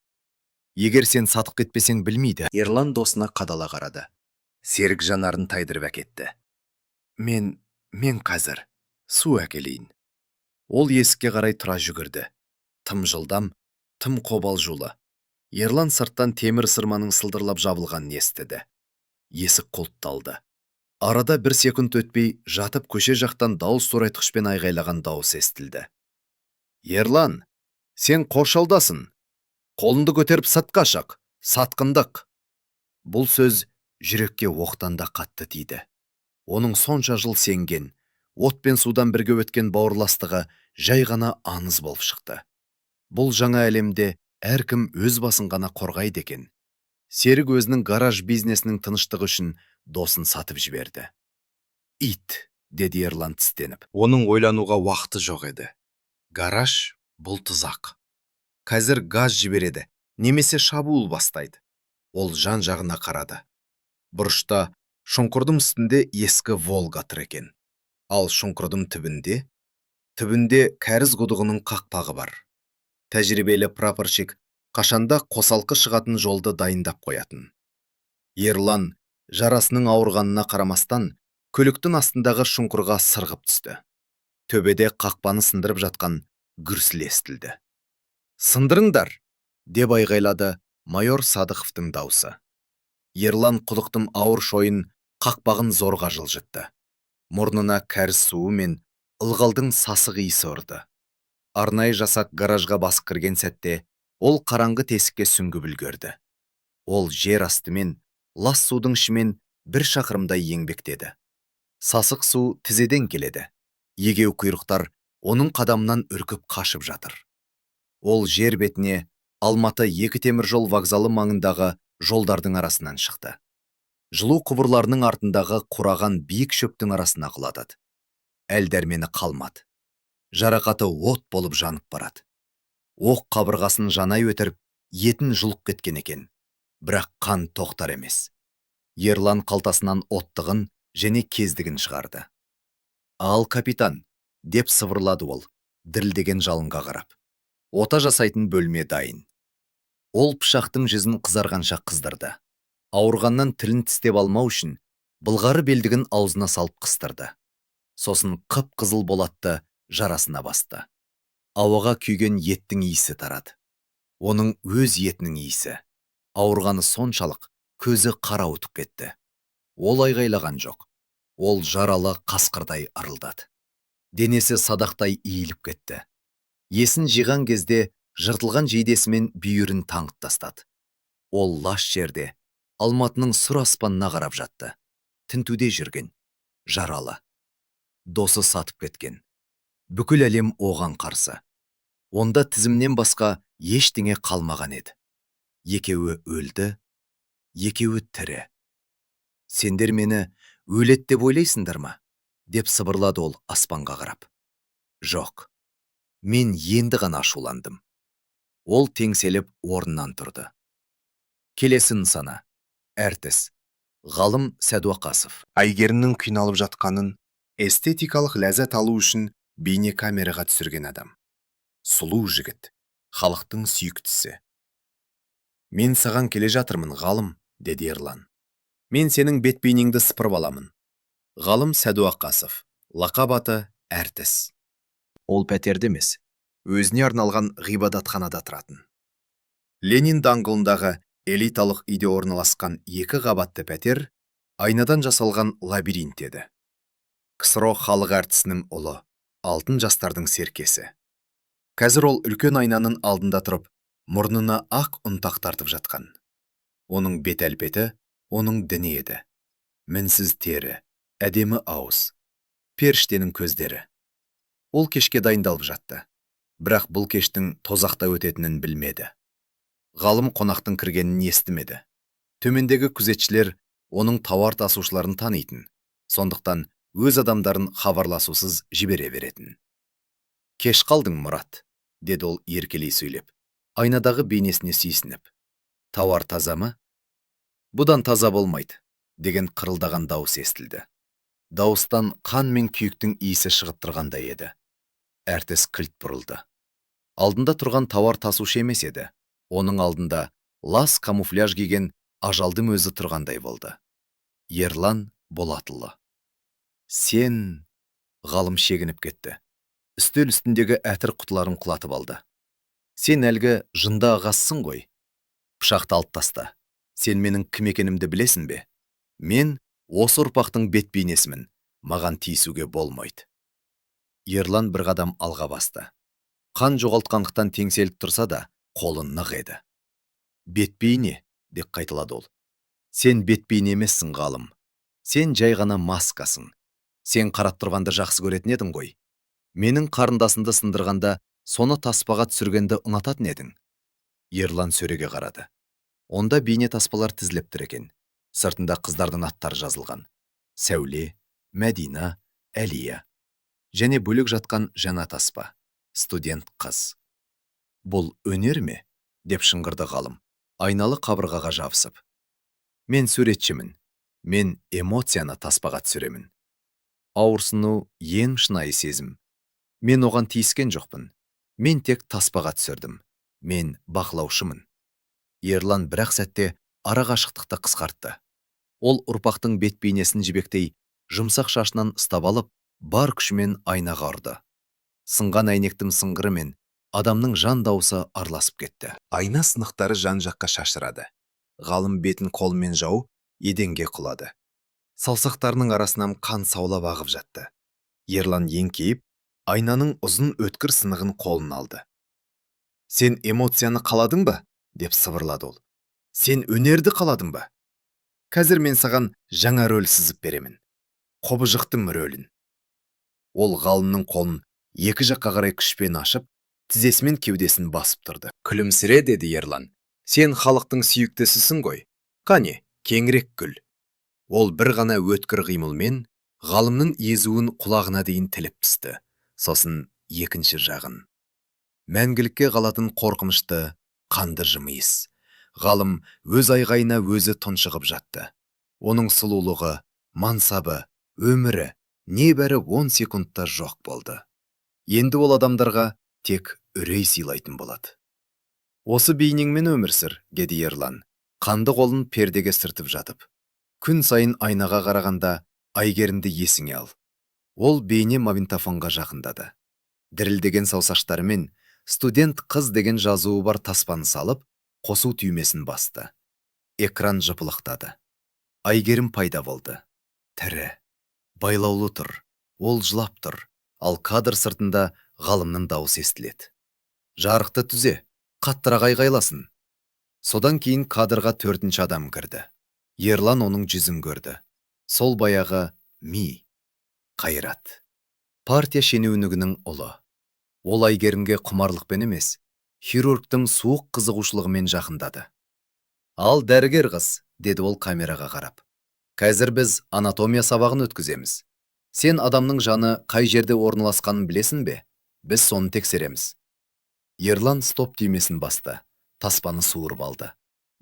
Егер сен сатып кетпесең, білмейді. Ерлан досына қадала қарады. Серік жанарын тайдырып әкетті. Мен қазір су әкелейін. Ол есікке қарай тұра жүгірді. Тым жылдам, тым қобалжулы. Ерлан сырттан темір сырманың сылдырлап жабылғанын естіді. Есік құлыпталды. Арада бір секунд өтпей жатып көше жақтан дауыс зорайтқышпен айғайлаған дауыс естілді. Ерлан, сен қоршаудасың. Қолыңды көтеріп сыртқа шық. Сатқындық. Бұл сөз жүрекке оқтан да қатты тиді. Оның сонша жыл сенген, от пен судан бірге өткен бауырластығы жай ғана аңыз болып шықты. Бұл жаңа әлемде әркім өз басын ғана қорғайды екен. Серік өзінің гараж бизнесінің тыныштығы үшін досын сатып жіберді. Ит, деді Ерлан тістеніп. Оның ойлануға уақыты жоқ еді. Гараж бұл тұзақ. Қазір газ жібереді, немесе шабуыл бастайды. Ол жан-жағына қарады. Бұрышта шұңқырдың үстінде ескі Волга тұр екен. Ал шұңқырдың түбінде кәріз құдығының қақпағы бар. Тәжірибелі прапорщик қашанда қосалқы шығатын жолды дайындап қоятын. Ерлан жарасының ауырғанына қарамастан көліктің астындағы шұңқырға сырғып түсті. Төбеде қақпаны сындырып жатқан гүрсіл естілді. Сындырыңдар, деп айғайлады майор Садықовтың даусы. Ерлан құдықтың ауыр шойын қақпағын зорға жылжытты. Мұрнына кәріз суы мен ылғалдың сасық иісі ұрды. Арнайы жасақ гаражға басып кірген сәтте ол қараңғы тесікке сүңгіп үлгерді. Ол жер астымен, лас судың ішімен бір шақырымдай еңбектеді. Сасық су тізеден келеді. Егеу құйрықтар оның қадамынан үркіп қашып жатыр. Ол жер бетіне Алматы екі темір жол вокзалы маңындағы Жолдардың арасынан шықты. Жылу құбырларының артындағы қураған биік шөптің арасына құлады. Әл дәрмені қалмады. Жарақаты от болып жанып барады. Оқ қабырғасын жанай өтіріп, етін жұлып кеткен екен. Бірақ қан тоқтар емес. Ерлан қалтасынан оттығын және кездігін шығарды. «Ал, капитан», деп сыбырлады ол, дірілдеген жалынға қарап. «Ота жасайтын бөлме дайын». Ол пышақтың жүзін қызарғанша қыздырды. Ауырғаннан тілін тістеп алмау үшін былғары белдігін аузына салып қыстырды. Сосын қып-қызыл болатты жарасына басты. Ауаға күйген еттің иісі тарады. Оның өз етінің иісі. Ауырғаны соншалық, көзі қарауытып кетті. Ол айғайлаған жоқ. Ол жаралы қасқырдай ырылдады. Денесі садақтай иіліп кетті. Есін жиған кезде жыртылған жейдесімен бүйірін таңып тастады. Ол лас жерде Алматының сұр аспанына қарап жатты. Тінтуде жүрген. Жаралы. Досы сатып кеткен. Бүкіл әлем оған қарсы. Онда тізімнен басқа ештеңе қалмаған еді. Екеуі өлді, екеуі тірі. «Сендер мені өледі деп ойлайсыңдар ма?» деп сыбырлады ол аспанға қарап. «Жоқ. Мен енді ғана ашуландым». Ол теңселіп орнынан тұрды. Келесі нысана. Әртіс. Ғалым Сәдуақасов. Әйгерімнің қиналып жатқанын эстетикалық ләззат алу үшін бейнекамераға түсірген адам. Сұлу жігіт, халықтың сүйіктісі. «Мен саған келе жатырмын, Ғалым», деді Ерлан. «Мен сенің бет бейнеңді сыпырып аламын». Ғалым Сәдуақасов. Лақап аты Әртіс. Ол пәтерде емес, өзіне арналған ғибадатханада тұратын. Ленин даңғылындағы элиталық үйде орналасқан екі қабатты пәтер айнадан жасалған лабиринт еді. КСРО халық әртісінің ұлы, алтын жастардың серкесі. Қазір ол үлкен айнаның алдында тұрып, мұрнына ақ ұнтақ тартып жатқан. Оның бет әлпеті, оның діні еді. Мінсіз тері, әдемі ауыз, періштенің көздері. Ол кешке дайындалып жатты. Бірақ бұл кештің тозақта өтетінін білмеді. Ғалым қонақтың кіргенін естімеді. Төмендегі күзетшілер оның тауар тасушыларын танитын. Сондықтан өз адамдарын хабарласусыз жібере беретін. «Кеш қалдың, Мұрат», деді ол еркелей сөйлеп, айнадағы бейнесіне сүйсініп. «Тауар таза ма?» «Бұдан таза болмайды», деген қырылдаған дауыс естілді. Дауыстан қан мен күйіктің иісі шығып тұрғандай еді. Әртіс кілт бұрылды. Алдында тұрған тауар тасушы емес еді. Оның алдында лас камуфляж киген ажалдың өзі тұрғандай болды. Ерлан Болатұлы. «Сен...» Ғалым шегініп кетті. Үстел үстіндегі әтір құтыларын құлатып алды. «Сен әлгі жынды ағасысың ғой. Пышақты алып таста. Сен менің кім екенімді білесің бе? Мен осы ұрпақтың бет бейнесімін. Маған тиісуге болмайды». Ерлан бір қадам алға басты. Қан жоғалтқандықтан теңселіп тұрса да, қолы нық еді. «Бет бейне», деп қайталады ол. «Сен бет бейне емессің, Ғалым. Сен жай ғана маскасың. Сен қарап тұрғанды жақсы көретін едің ғой. Менің қарындасымды сындырғанда, соны таспаға түсіргенді ұнататын едің». Ерлан сөреге қарады. Онда бейне таспалар тізіліп тұр екен. Сыртында қыздардың аттары жазылған. Сәуле, Мәдина, Әлия. Және бөлек жатқан жаңа таспа. Студент қыз. «Бұл өнер ме?» деп шыңғырды Ғалым, айналы қабырғаға жабысып. «Мен суретшімін. Мен эмоцияны таспаға түсіремін. Ауырсыну ең шынайы сезім. Мен оған тиіскен жоқпын. Мен тек таспаға түсірдім. Мен бақылаушымын». Ерлан бір-ақ сәтте ара қашықтықты қысқартты. Ол ұрпақтың бет бейнесін жібектей жұмсақ шашынан ұстап алып, бар күшімен айнаға ұрды. Сынған әйнектің сыңғыры мен адамның жан дауысы араласып кетті. Айна сынықтары жан-жаққа шашырады. Ғалым бетін қолымен жауып, еденге құлады. Саусақтарының арасынан қан саулап ағып жатты. Ерлан еңкейіп, айнаның ұзын өткір сынығын қолына алды. «Сен эмоцияны қаладың ба?» деп сыбырлады ол. «Сен өнерді қаладың ба? Қазір мен саған жаңа рөл сызып беремін. Құбыжықтың рөлін». Ол Ғалымның қолын екі жаққа қарай күшпен ашып, тізесімен кеудесін басып тұрды. «Күлімсіре», деді Ерлан. Сен халықтың сүйіктісісің ғой. Қане, кеңірек күл. Ол бір ғана өткір қимылмен Ғалымның езуін құлағына дейін тіліп түсті. Сосын екінші жағын. Мәңгілікке қалатын қорқынышты, қанды жымиыс. Ғалым өз айғайына өзі тұншығып жатты. Оның сұлулығы, мансабы, өмірі небәрі 10 секундта жоқ болды. Енді ол адамдарға тек үрей сыйлайтын болады. Осы бейнеңмен өмір сүр, деді Ерлан, қанды қолын пердеге сүртіп жатып. Күн сайын айнаға қарағанда Әйгерімді есіңе ал. Ол бейне магнитофонға жақындады. Дірілдеген саусақтарымен «Студент қыз» деген жазуы бар таспаны салып, қосу түймесін басты. Экран жыпылықтады. Әйгерім пайда болды. Тірі. Байлаулы тұр. Ол жылап тұр. Ал кадр сыртында Ғалымның дауысы естіледі. Жарықты түзе, қаттырақ айғайласын. Содан кейін кадрға төртінші адам кірді. Ерлан оның жүзін көрді. Сол баяғы ми. Қайрат. Партия шенеунігінің ұлы. Ол Әйгерімге құмарлықпен емес, хирургтың суық қызығушылығымен жақындады. Ал, дәрігер қыз, деді ол камераға қарап. Қазір біз анатомия сабағын өткіземіз. Сен адамның жаны қай жерде орналасқанын білесің бе? Біз соны тексереміз. Ерлан стоп түймесін басты. Таспаны суырып алды.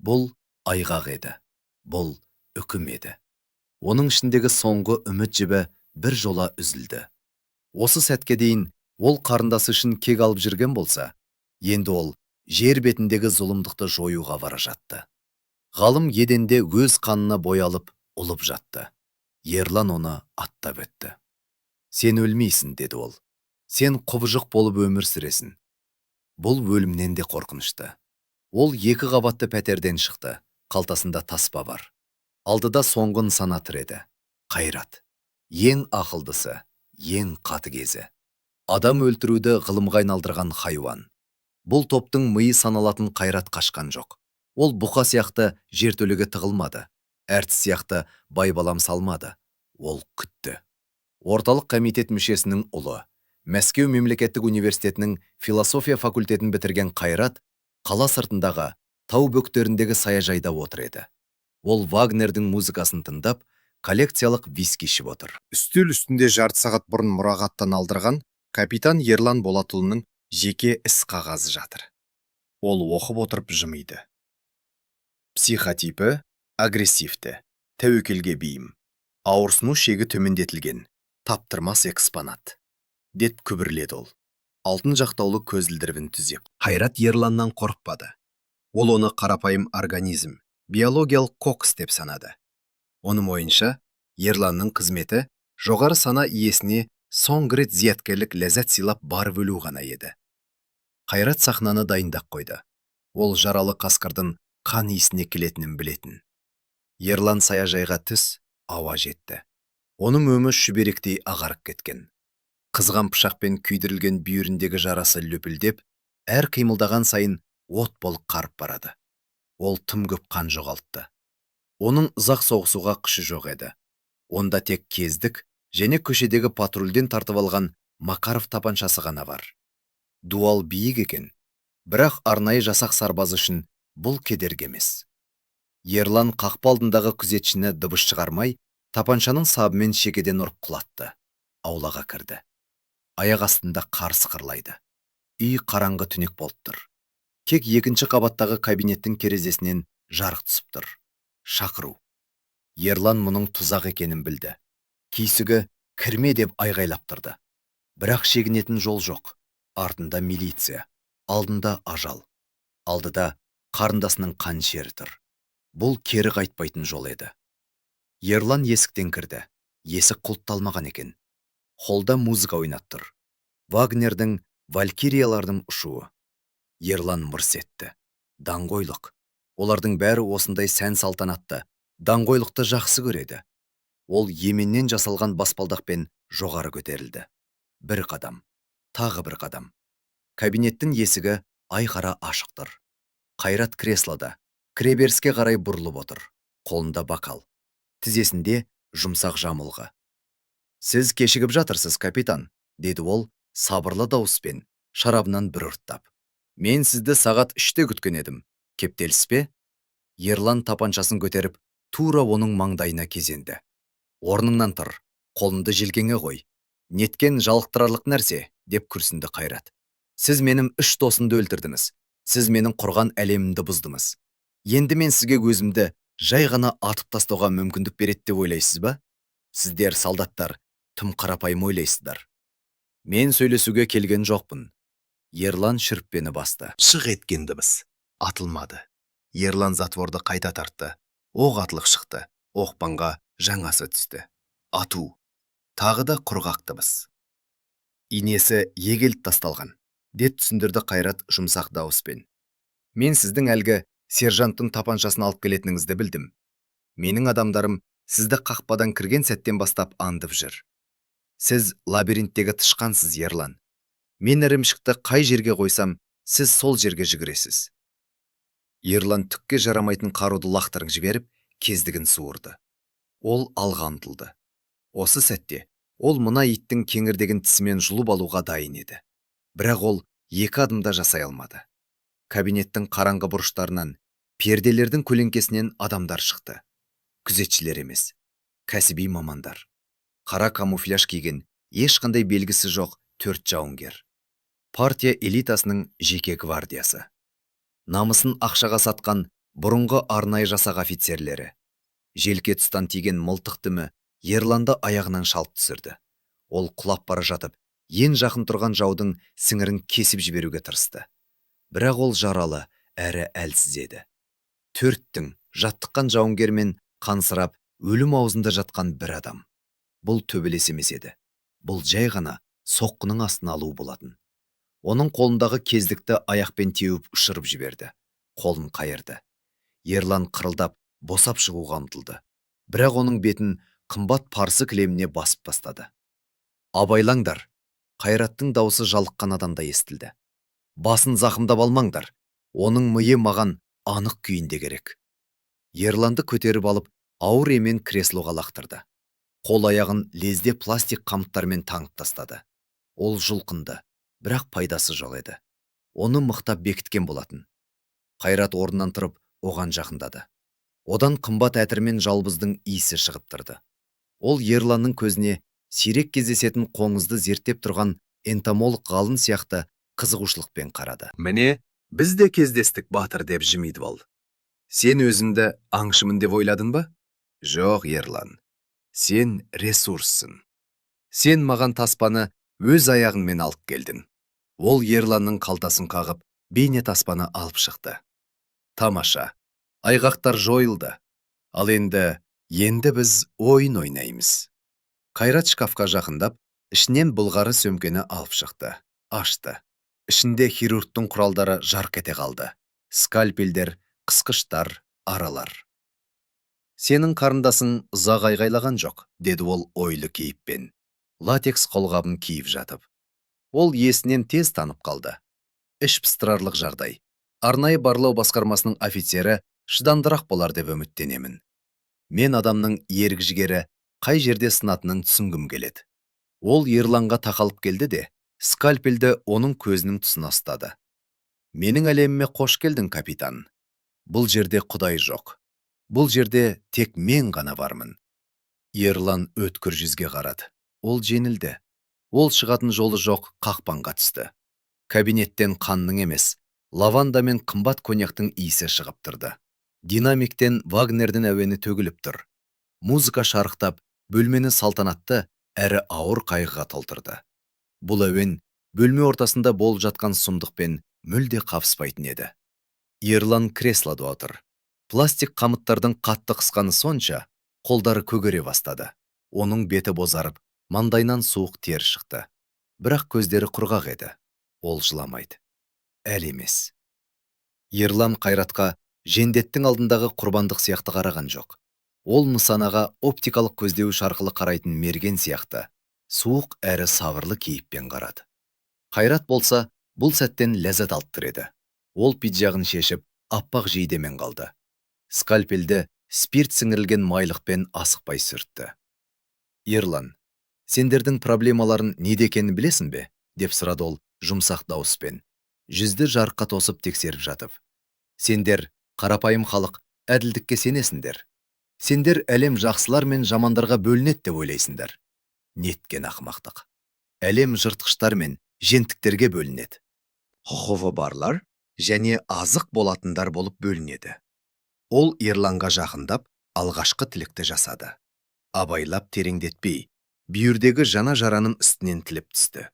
Бұл айғақ еді. Бұл үкім еді. Оның ішіндегі соңғы үміт жібі бір жола үзілді. Осы сәтке дейін ол қарындасы үшін кек алып жүрген болса, енді ол жер бетіндегі зұлымдықты жоюға бара жатты. Ғалым еденде өз қанына боялып, ұлып жатты. Ерлан оны аттап өтті. Сен өлмейсің, деді ол. Сен құбыжық болып өмір сүресің. Бұл өлімнен де қорқынышты. Ол екі қабатты пәтерден шықты. Қалтасында таспа бар. Алдыда соңғы нысана тұр еді. Қайрат. Ең ақылдысы, ең қатыгезі. Адам өлтіруді ғылымға айналдырған хайуан. Бұл топтың миы саналатын Қайрат қашқан жоқ. Ол бұқа сияқты жертөлеге тығылмады. Әртіс сияқты байбалам салмады. Ол күтті. Орталық комитет мүшесінің ұлы, Мәскеу мемлекеттік университетінің философия факультетін бітірген Қайрат қала сыртындағы тау бөктеріндегі саяжайда отыр еді. Ол Вагнердің музыкасын тыңдап, коллекциялық виски ішіп отыр. Үстел үстінде жарты сағат бұрын мұрағаттан алдырған капитан Ерлан Болатұлының жеке іс қағазы жатыр. Ол оқып отырып жымиды. Психотипі агрессивті, тәуекелге бейім, ауырсыну шегі төмендетілген, таптырмас экспонат, деп күбірледі ол. Алтын жақтаулы көзілдірігін түзеп. Қайрат Ерланнан қорықпады. Ол оны қарапайым организм, биологиялық кокс деп санады. Оның ойынша, Ерланның қызметі жоғары сана иесіне соңғы рет зияткерлік ләззат сыйлап барып өлу ғана еді. Қайрат сахнаны дайындап қойды. Ол жаралы қасқырдың қан иісіне келетінін білетін. Ерлан саяжайға түс ауа жетті. Оның өңі шүберектей ағарып кеткен. Қызған пышақпен күйдірілген бүйіріндегі жарасы лүпілдеп, әр қимылдаған сайын от болып қарып барады. Ол тым көп қан жоғалтты. Оның ұзақ соғысуға күші жоқ еді. Онда тек кездік және көшедегі патрульден тартып алған Макаров тапаншасы ғана бар. Дуал биік екен, бірақ арнайы жасақ сарбазы үшін бұл кедергі емес. Ерлан қақпа алдындағы күзетшіні дыбыс шығармай, тапаншаның сабымен шекеден ұрып құлатты. Аулаға кірді. Аяқ астында қар сықырлайды. Үй қараңғы түнек болып тұр. Тек екінші қабаттағы кабинеттің терезесінен жарық түсіп тұр. Шақыру. Ерлан мұның тұзақ екенін білді. Түйсігі кірме деп айғайлап тұрды. Бірақ шегінетін жол жоқ. Артында милиция, алдында ажал. Алдыда қарындасының қанішері тұр. Бұл кері қайтпайтын жол еді. Ерлан есіктен кірді. Есік құлыпталмаған екен. Холда музыка ойнап тұр. Вагнердің «Валькириялардың ұшуы». Ерлан мырс етті. Даңғойлық. Олардың бәрі осындай сән салтанатты, даңғойлықты жақсы көреді. Ол еменнен жасалған баспалдақпен жоғары көтерілді. Бір қадам, тағы бір қадам. Кабинеттің есігі айқара ашық тұр. Қайрат креслода, кіреберіске қарай бұрылып отыр. Қолында бокал. Тізесінде жұмсақ жамылғы. Сіз кешігіп жатырсыз, капитан, деді ол сабырлы дауыспен, шарабынан бір ұрттап. Мен сізді сағат 3-те күткен едім. Кептеліс пе? Ерлан тапаншасын көтеріп, тура оның маңдайына кезенді. Орныңнан тұр, қолыңды желкеңе қой. Неткен жалықтырарлық нәрсе, деп күрсінді Қайрат. Сіз менің үш досымды өлтірдіңіз. Сіз менің құрған әлемімді бұздыңыз. Енді мен сізге өзімді жай ғана атып тастауға мүмкіндік береді деп ойлайсыз ба? Сіздер, солдаттар, тым қарапайым ойлайсыздар. Мен сөйлесуге келген жоқпын. Ерлан шүріппені басты. Шық еткен дыбыс. Атылмады. Ерлан затворды қайта тартты. Оқ атылып шықты. Оқпанға жаңасы түсті. Ату. Тағы да құрғақ дыбыс. Инесі егеліп тасталған, деп түсіндірді Қайрат жұмсақ дауыспен. Мен сіздің әлгі сержанттың тапаншасын алып келетініңізді білдім. Менің адамдарым сізді қақпадан кірген сәттен бастап аңдып жүр. Сіз лабиринттегі тышқансыз, Ерлан. Мен ірімшікті қай жерге қойсам, сіз сол жерге жүгіресіз. Ерлан түкке жарамайтын қаруды лақтырып жіберіп, кездігін суырды. Ол алға ұмтылды. Осы сәтте ол мына иттің кеңірдегін тісімен жұлып алуға дайын еді. Бірақ ол екі адым да жасай алмады. Кабинеттің қараңғы бұрыштарынан, перделердің көлеңкесінен адамдар шықты. Күзетшілер емес, кәсіби мамандар. Қара камуфляж киген, ешқандай белгісі жоқ төрт жауынгер. Партия элитасының жеке гвардиясы. Намысын ақшаға сатқан бұрынғы арнайы жасақ офицерлері. Желке тұстан тиген мылтық дүмі Ерланды аяғынан шалып түсірді. Ол құлап бара жатып, ең жақын тұрған жаудың сіңірін кесіп жіберуге тырысты. Бірақ ол жаралы әрі әлсіз еді. Төрттің жаттыққан жауынгермен қансырап, өлім аузында жатқан бір адам. Бұл төбелес емес еді. Бұл жай ғана соққының астына алу болатын. Оның қолындағы кездікті аяқпен теуіп ұшырып жіберді. Қолын қайырды. Ерлан қырылдап, босап шығуға ұмтылды. Бірақ оның бетін қымбат парсы кілеміне басып тастады. Абайлаңдар! Қайраттың даусы жалыққан адамдай естілді. Басын зақымдап алмаңдар. Оның миы маған анық күйінде керек. Ерланды көтеріп алып, ауыр емен креслоға лақтырды. Қол аяғын лезде пластик қамыттармен таңып тастады. Ол жұлқынды, бірақ пайдасы жоқ еді. Оны мықтап бекіткен болатын. Қайрат орнынан тұрып, оған жақындады. Одан қымбат әтір мен жалбыздың иісі шығып тұрды. Ол Ерланның көзіне сирек кездесетін қоңызды зерттеп тұрған энтомолог ғалым сияқты қызығушылықпен қарады. Міне, біз де кездестік, батыр, деп жымиды ол. Сен өзіңді аңшымын деп ойладың ба? Жоқ, Ерлан. Сен ресурссың. Сен маған таспаны өз аяғыңмен алып келдің. Ол Ерланның қалтасын қағып, бейне таспаны алып шықты. Тамаша. Айғақтар жойылды. Ал енді біз ойын ойнаймыз. Қайрат шкафқа жақындап, ішінен былғары сөмкені алып шықты. Ашты. Ішінде хирургтың құралдары жарқ ете қалды. Скальпельдер, қысқыштар, аралар. Сенің қарындасың ұзақ айғайлаған жоқ, деді ол ойлы кейіппен. Латекс қолғабын киіп жатып. Ол есінен тез танып қалды. Іш пыстырарлық жағдай. Арнайы барлау басқармасының офицері шыдамдырақ болар деп үміттенемін. Мен адамның ерік-жігері қай жерде сынатынын түсінгім келеді. Ол Ерланға тақалып келді де, скальпельді оның көзінің тұсына ұстады. Менің әлеміме қош келдің, капитан. Бұл жерде Құдай жоқ. Бұл жерде тек мен ғана бармын. Ерлан өткір жүзге қарады. Ол жеңілді. Ол шығатын жолы жоқ қақпанға түсті. Кабинеттен қанның емес, лаванда мен қымбат коньяктың иісі шығып тұрды. Динамиктен Вагнердің әуені төгіліп тұр. Музыка шарықтап, бөлмені салтанатты әрі ауыр қайғыға толтырды. Бұл әуен бөлме ортасында болып жатқан сұмдықпен мүлде қабыспайтын еді. Ерлан креслода отыр. Пластик қамыттардың қатты қысқаны сонша, қолдары көгере бастады. Оның беті бозарып, маңдайынан суық тер шықты. Бірақ көздері құрғақ еді. Ол жыламайды. Әлі емес. Ерлан Қайратқа жендеттің алдындағы құрбандық сияқты қараған жоқ. Ол нысанаға оптикалық көздеуіш арқылы қарайтын мерген сияқты, суық әрі сабырлы кейіппен қарады. Қайрат болса, бұл сәттен ләззат алып тұр еді. Ол пиджағын шешіп, аппақ жейдемен қалды. Скальпельді спирт сіңірілген майлықпен асықпай сүртті. Ерлан, сендердің проблемаларын неде екенін білесің бе? Деп сұрады ол жұмсақ дауыспен. Жүзді жарыққа тосып тексеріп жатып. Сендер, қарапайым халық, әділдікке сенесіңдер. Сендер әлем жақсылар мен жамандарға бөлінеді деп ойлайсыңдар. Неткен ақымақтық. Әлем жыртқыштар мен жентіктерге бөлінеді. Құқығы барлар және азық болатындар болып бөлінеді. Ол Ерланға жақындап, алғашқы тілікті жасады. Абайлап тереңдетпей, бүйірдегі жаңа жараның үстінен тіліп түсті.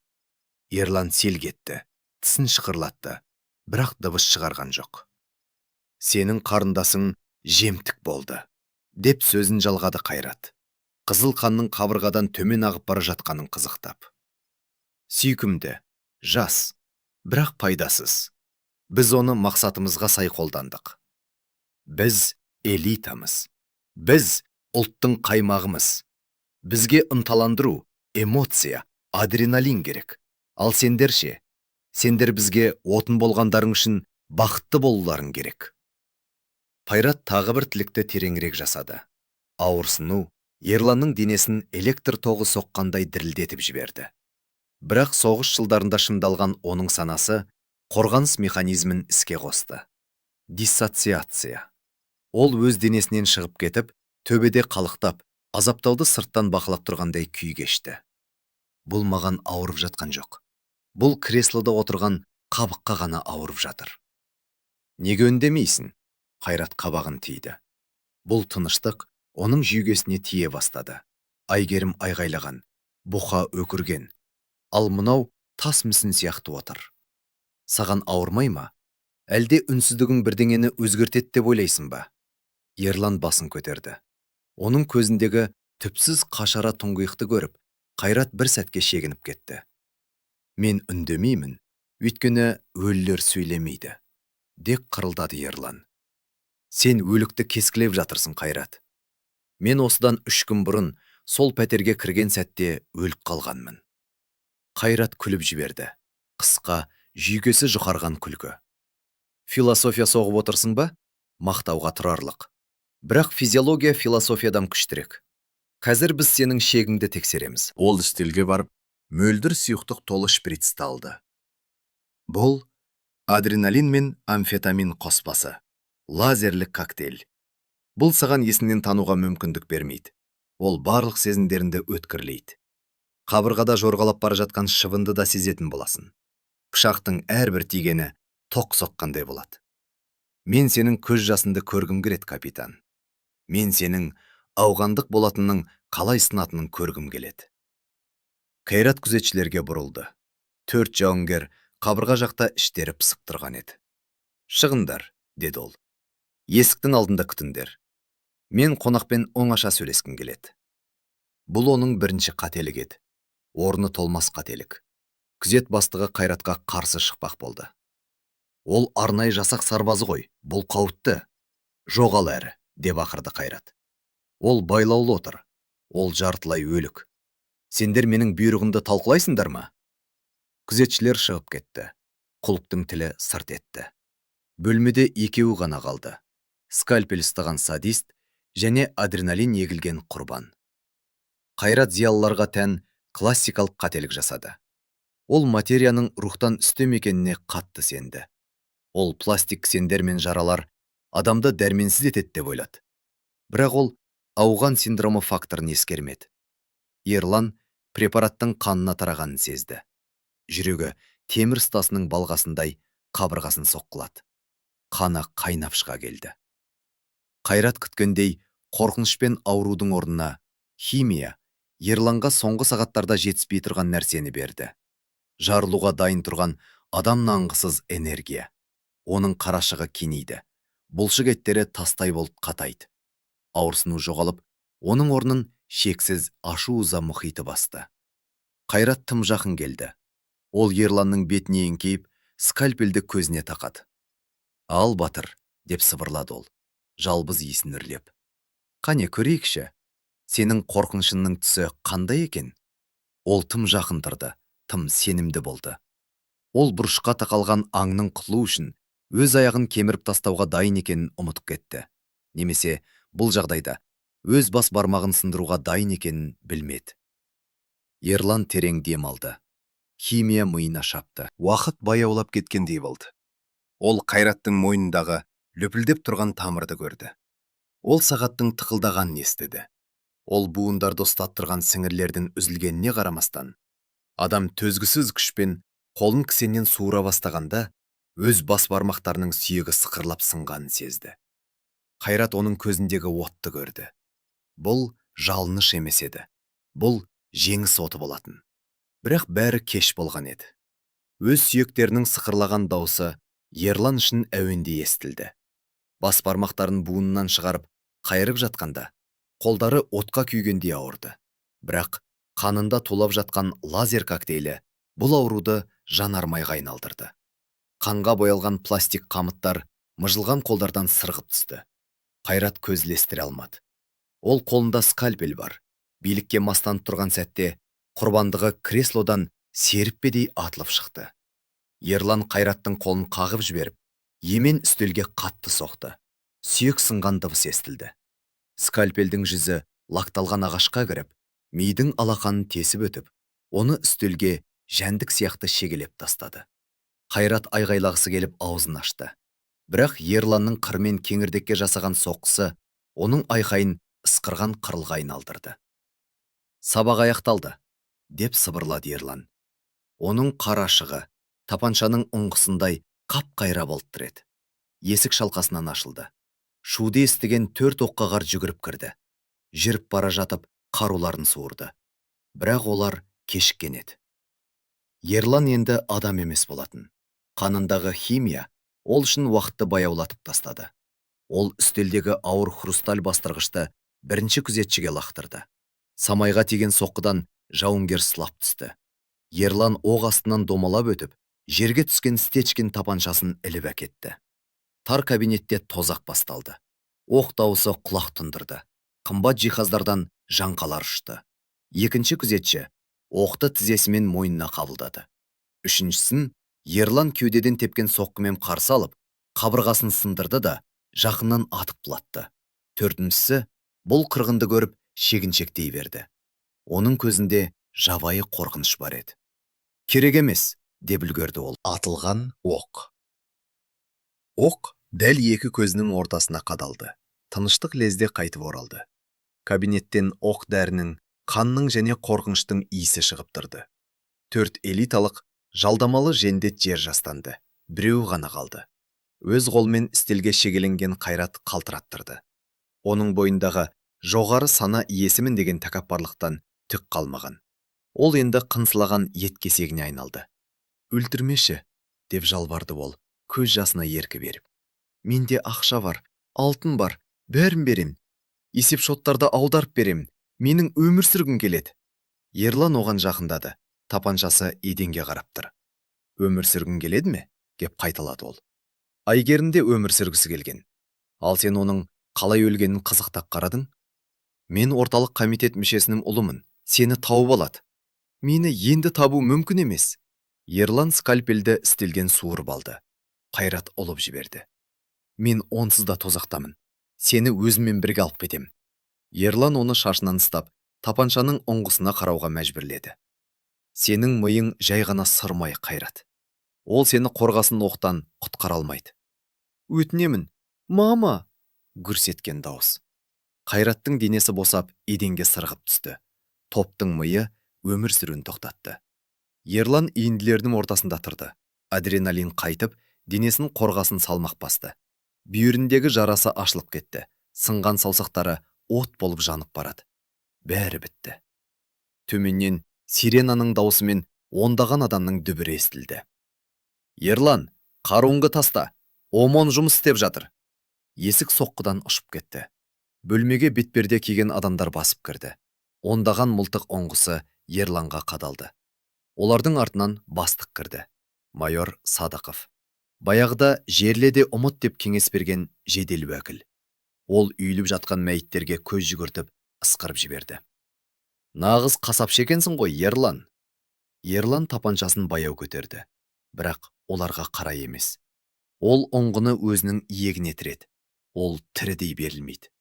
Ерлан селк етті, тісін шықырлатты, бірақ дыбыс шығарған жоқ. Сенің қарындасың жемтік болды, деп сөзін жалғады Қайрат. Қызыл қанның қабырғадан төмен ағып бара жатқанын қызықтап. Сүйкімді, жас, бірақ пайдасыз. Біз оны мақсатымызға сай қолдандық. Біз элитамыз. Біз ұлттың қаймағымыз. Бізге ынталандыру, эмоция, адреналин керек. Ал сендер ше? Сендер бізге отын болғандарың үшін бақытты болуларың керек. Қайрат тағы бір тілікті тереңірек жасады. Ауырсыну Ерланның денесін электр тоғы соққандай дірілдетіп жіберді. Бірақ соғыс жылдарында шыңдалған оның санасы қорғаныс механизмін іске қосты. Диссоциация. Ол өз денесінен шығып кетіп, төбеде қалықтап, азаптауды сырттан бақылап тұрғандай күй кешті. Бұл маған ауырып жатқан жоқ. Бұл креслода отырған қабыққа ғана ауырып жатыр. Неге үндемейсің? Қайрат қабағын түйді. Бұл тыныштық оның жүйкесіне тие бастады. Әйгерім айғайлаған, бұқа өкірген. Ал мынау тас мүсін сияқты отыр. Саған ауырмай ма? Әлде үнсіздігің бірдеңені өзгертеді деп ойлайсың ба? Ерлан басын көтерді. Оның көзіндегі түпсіз қашара тұңғиықты көріп, Қайрат бір сәтке шегініп кетті. Мен үндемеймін, өйткені өлілер сөйлемейді, деп қырылдады Ерлан. Сен өлікті кескілеп жатырсың, Қайрат. Мен осыдан 3 күн бұрын сол пәтерге кірген сәтте өліп қалғанмын. Қайрат күліп жіберді. Қысқа, жүйкесі жұқарған күлкі. Философия соғып отырсың ба? Мақтауға тұрарлық. Бірақ физиология философиядан күштірек. Қазір біз сенің шегіңді тексереміз. Ол үстелге барып, мөлдір сұйықтық толы шприцті алды. Бұл адреналин мен амфетамин қоспасы. Лазерлік коктейль. Бұл саған есіңнен тануға мүмкіндік бермейді. Ол барлық сезімдеріңді өткірлейді. Қабырғада жорғалап бара жатқан шыбынды да сезетін боласың. Пышақтың әрбір тигені тоқ соққандай болады. Мен сенің көз жасыңды көргім келеді, капитан. Мен сенің ауғандық болатынның қалай сынатынын көргім келеді. Қайрат күзетшілерге бұрылды. 4 жауынгер қабырға жақта іштері пысып тұрған еді. Шығыңдар, деді ол. Есіктің алдында күтіңдер. Мен қонақпен оңаша сөйлескім келеді. Бұл оның бірінші қателігі еді. Орны толмас қателік. Күзет бастығы Қайратқа қарсы шықпақ болды. Ол арнайы жасақ сарбазы ғой, бұл қауіпті. Жоғал әрі, деп ақырды Қайрат. Ол байлаулы отыр. Ол жартылай өлік. Сендер менің бұйрығымды талқылайсыңдар ма? Күзетшілер шығып кетті. Құлыптың тілі сырт етті. Бөлмеде екеуі ғана қалды. Скальпель ұстаған садист және адреналин егілген құрбан. Қайрат зиялыларға тән классикалық қателік жасады. Ол материяның рухтан үстем екеніне қатты сенді. Ол пластик кісендер мен жаралар адамды дәрменсіз етеді деп ойлады. Бірақ ол ауған синдромы факторын ескермеді. Ерлан препараттың қанына тарағанын сезді. Жүрегі темір ұстасының балғасындай қабырғасын соққылады. Қаны қайнап шыға келді. Қайрат күткендей қорқыныш пен аурудың орнына химия Ерланға соңғы сағаттарда жетіспей тұрған нәрсені берді. Жарылуға дайын тұрған адам нанғысыз энергия. Оның қарашығы кеңейді. Бұлшық еттері тастай болып қатайды. Ауырсыну жоғалып, оның орнын шексіз ашу-ыза мұхиты басты. Қайрат тым жақын келді. Ол Ерланның бетіне еңкейіп, скальпельді көзіне тақады. Ал, батыр, деп сыбырлады ол, жалбыз иісін үрлеп. Қане көрейікші, сенің қорқынышыңның түсі қандай екен? Ол тым жақын тұрды, тым сенімді болды. Ол бұрышқа тақалған аңның құтылу үшін өз аяғын кеміріп тастауға дайын екенін ұмытып кетті. Немесе бұл жағдайда өз бас бармағын сындыруға дайын екенін білмеді. Ерлан терең дем алды. Химия миына шапты. Уақыт баяулап кеткендей болды. Ол Қайраттың мойнындағы Лүпілдеп тұрған тамырды көрді. Ол сағаттың тықылдағанын естіді. Ол буындарды ұстап тұрған сіңірлердің үзілгеніне қарамастан, адам төзгісіз күшпен қолын кісеннен суыра бастағанда, өз бас бармақтарының сүйегі сықырлап сынғанын сезді. Қайрат оның көзіндегі отты көрді. Бұл жалыныш емес еді. Бұл жеңіс оты болатын. Бірақ бәрі кеш болған еді. Өз сүйектерінің сықырлаған даусы Ерлан үшін әуендей естілді. Бас бармақтарын буынынан шығарып, қайырып жатқанда, қолдары отқа күйгендей ауырды. Бірақ қанында тулап жатқан лазер коктейлі бұл ауруды жанармайға айналдырды. Қанға боялған пластик қамыттар мыжылған қолдардан сырғып түсті. Қайрат көз ілестіре алмады. Ол қолында скальпель бар. Билікке мастанып тұрған сәтте құрбандығы креслодан серіппедей атылып шықты. Ерлан Қайраттың қолын қағып жіберіп, емен үстелге қатты соқты. Сүйек сынған дыбыс естілді. Скальпельдің жүзі лакталған ағашқа кіріп, мидың алақанын тесіп өтіп, оны үстелге жәндік сияқты шегелеп тастады. Қайрат айғайлағысы келіп аузын ашты. Бірақ Ерланның қырмен кеңірдекке жасаған соққысы оның айқайын ысқырған қырылға айналдырды. «Сабақ аяқталды», деп сыбырлады Ерлан. Оның қарашығы тапаншаның ұңғысындай қап-қайра болып тұр еді. Есік шалқасынан ашылды. Шуды естіген төрт оққағар жүгіріп кірді. Жүріп бара жатып, қаруларын суырды. Бірақ олар кешіккен еді. Ерлан енді адам емес болатын. Қанындағы химия ол үшін уақытты баяулатып тастады. Ол үстелдегі ауыр хрусталь бастырғышты бірінші күзетшіге лақтырды. Самайға тиген соққыдан жауынгер сұлап түсті. Ерлан оқ астынан домалап өтіп, жерге түскен Стечкин тапаншасын іліп әкетті. Тар кабинетте тозақ басталды. Оқ дауысы құлақ тұндырды. Қымбат жиһаздардан жаңқалар ұшты. Екінші күзетші оқты тізесімен мойнына қабылдады. Үшіншісін Ерлан кеудеден тепкен соққымен қарсы алып, қабырғасын сындырды да, жақыннан атып құлатты. Төртіншісі бұл қырғынды көріп шегіншектей берді. Оның көзінде жабайы қорқыныш бар еді. «Керек емес», деп үлгерді ол. Атылған оқ. Оқ дәл екі көзінің ортасына қадалды. Тыныштық лезде қайтып оралды. Кабинеттен оқ дәрінің, қанның және қорқыныштың иісі шығып тұрды. Төрт элиталық жалдамалы жендет жер жастанды. Біреуі ғана қалды. Өз қолымен үстелге шегеленген Қайрат қалтыраттырды. Оның бойындағы жоғары сана иесімін деген тәкаппарлықтан түк қалмаған. Ол енді қынсылаған ет кесегіне айналды. «Өлтірмеші», деп жалбарды ол, көз жасына еркі беріп. «Менде ақша бар, алтын бар, бәрін берем. Есеп шоттарды аударып берем. Менің өмір сүргім келеді». Ерлан оған жақындады. Тапаншасы еденге қарап тұр. «Өмір сүргің келеді ме?» деп қайталады ол. Әйгерім де өмір сүргісі келген. Ал сен оның қалай өлгенін қызықтап қарадың? Мен орталық комитет мүшесінің ұлымын. Сені тауып алады. Мені енді табу мүмкін емес. Ерлан скальпельді үстелден суырып алды. Қайрат ұлып жіберді. «Мен онсыз да тозақтамын. Сені өзіммен бірге алып кетем». Ерлан оны шашынан ұстап, тапаншаның ұңғысына қарауға мәжбүрледі. «Сенің миың жай ғана сырмай, Қайрат. Ол сені қорғасын оқтан құтқара алмайды». «Өтінемін, мама!» Гүрс еткен дауыс. Қайраттың денесі босап, еденге сырғып түсті. Топтың миы өмір сүруін тоқтатты. Ерлан үйінділердің ортасында тұрды. Адреналин қайтып, денесін қорғасын салмақ басты. Бүйіріндегі жарасы ашылып кетті. Сынған саусақтары от болып жанып барады. Бәрі бітті. Төменнен сиренаның даусымен ондаған адамның дүбірі естілді. «Ерлан, қаруыңды таста! ОМОН жұмыс істеп жатыр!» Есік соққыдан ұшып кетті. Бөлмеге бетперде киген адамдар басып кірді. Ондаған мылтық ұңғысы Ерланға қадалды. Олардың артынан бастық кірді. Майор Садықов. Баяғыда жерле де ұмыт деп кеңес берген жедел уәкіл. Ол үйіліп жатқан мәйіттерге көз жүгіртіп, ысқырып жіберді. «Нағыз қасапшы екенсің ғой, Ерлан!» Ерлан тапаншасын баяу көтерді. Бірақ оларға қарай емес. Ол ұңғыны өзінің иегіне тіреді. Ол тірідей берілмейді.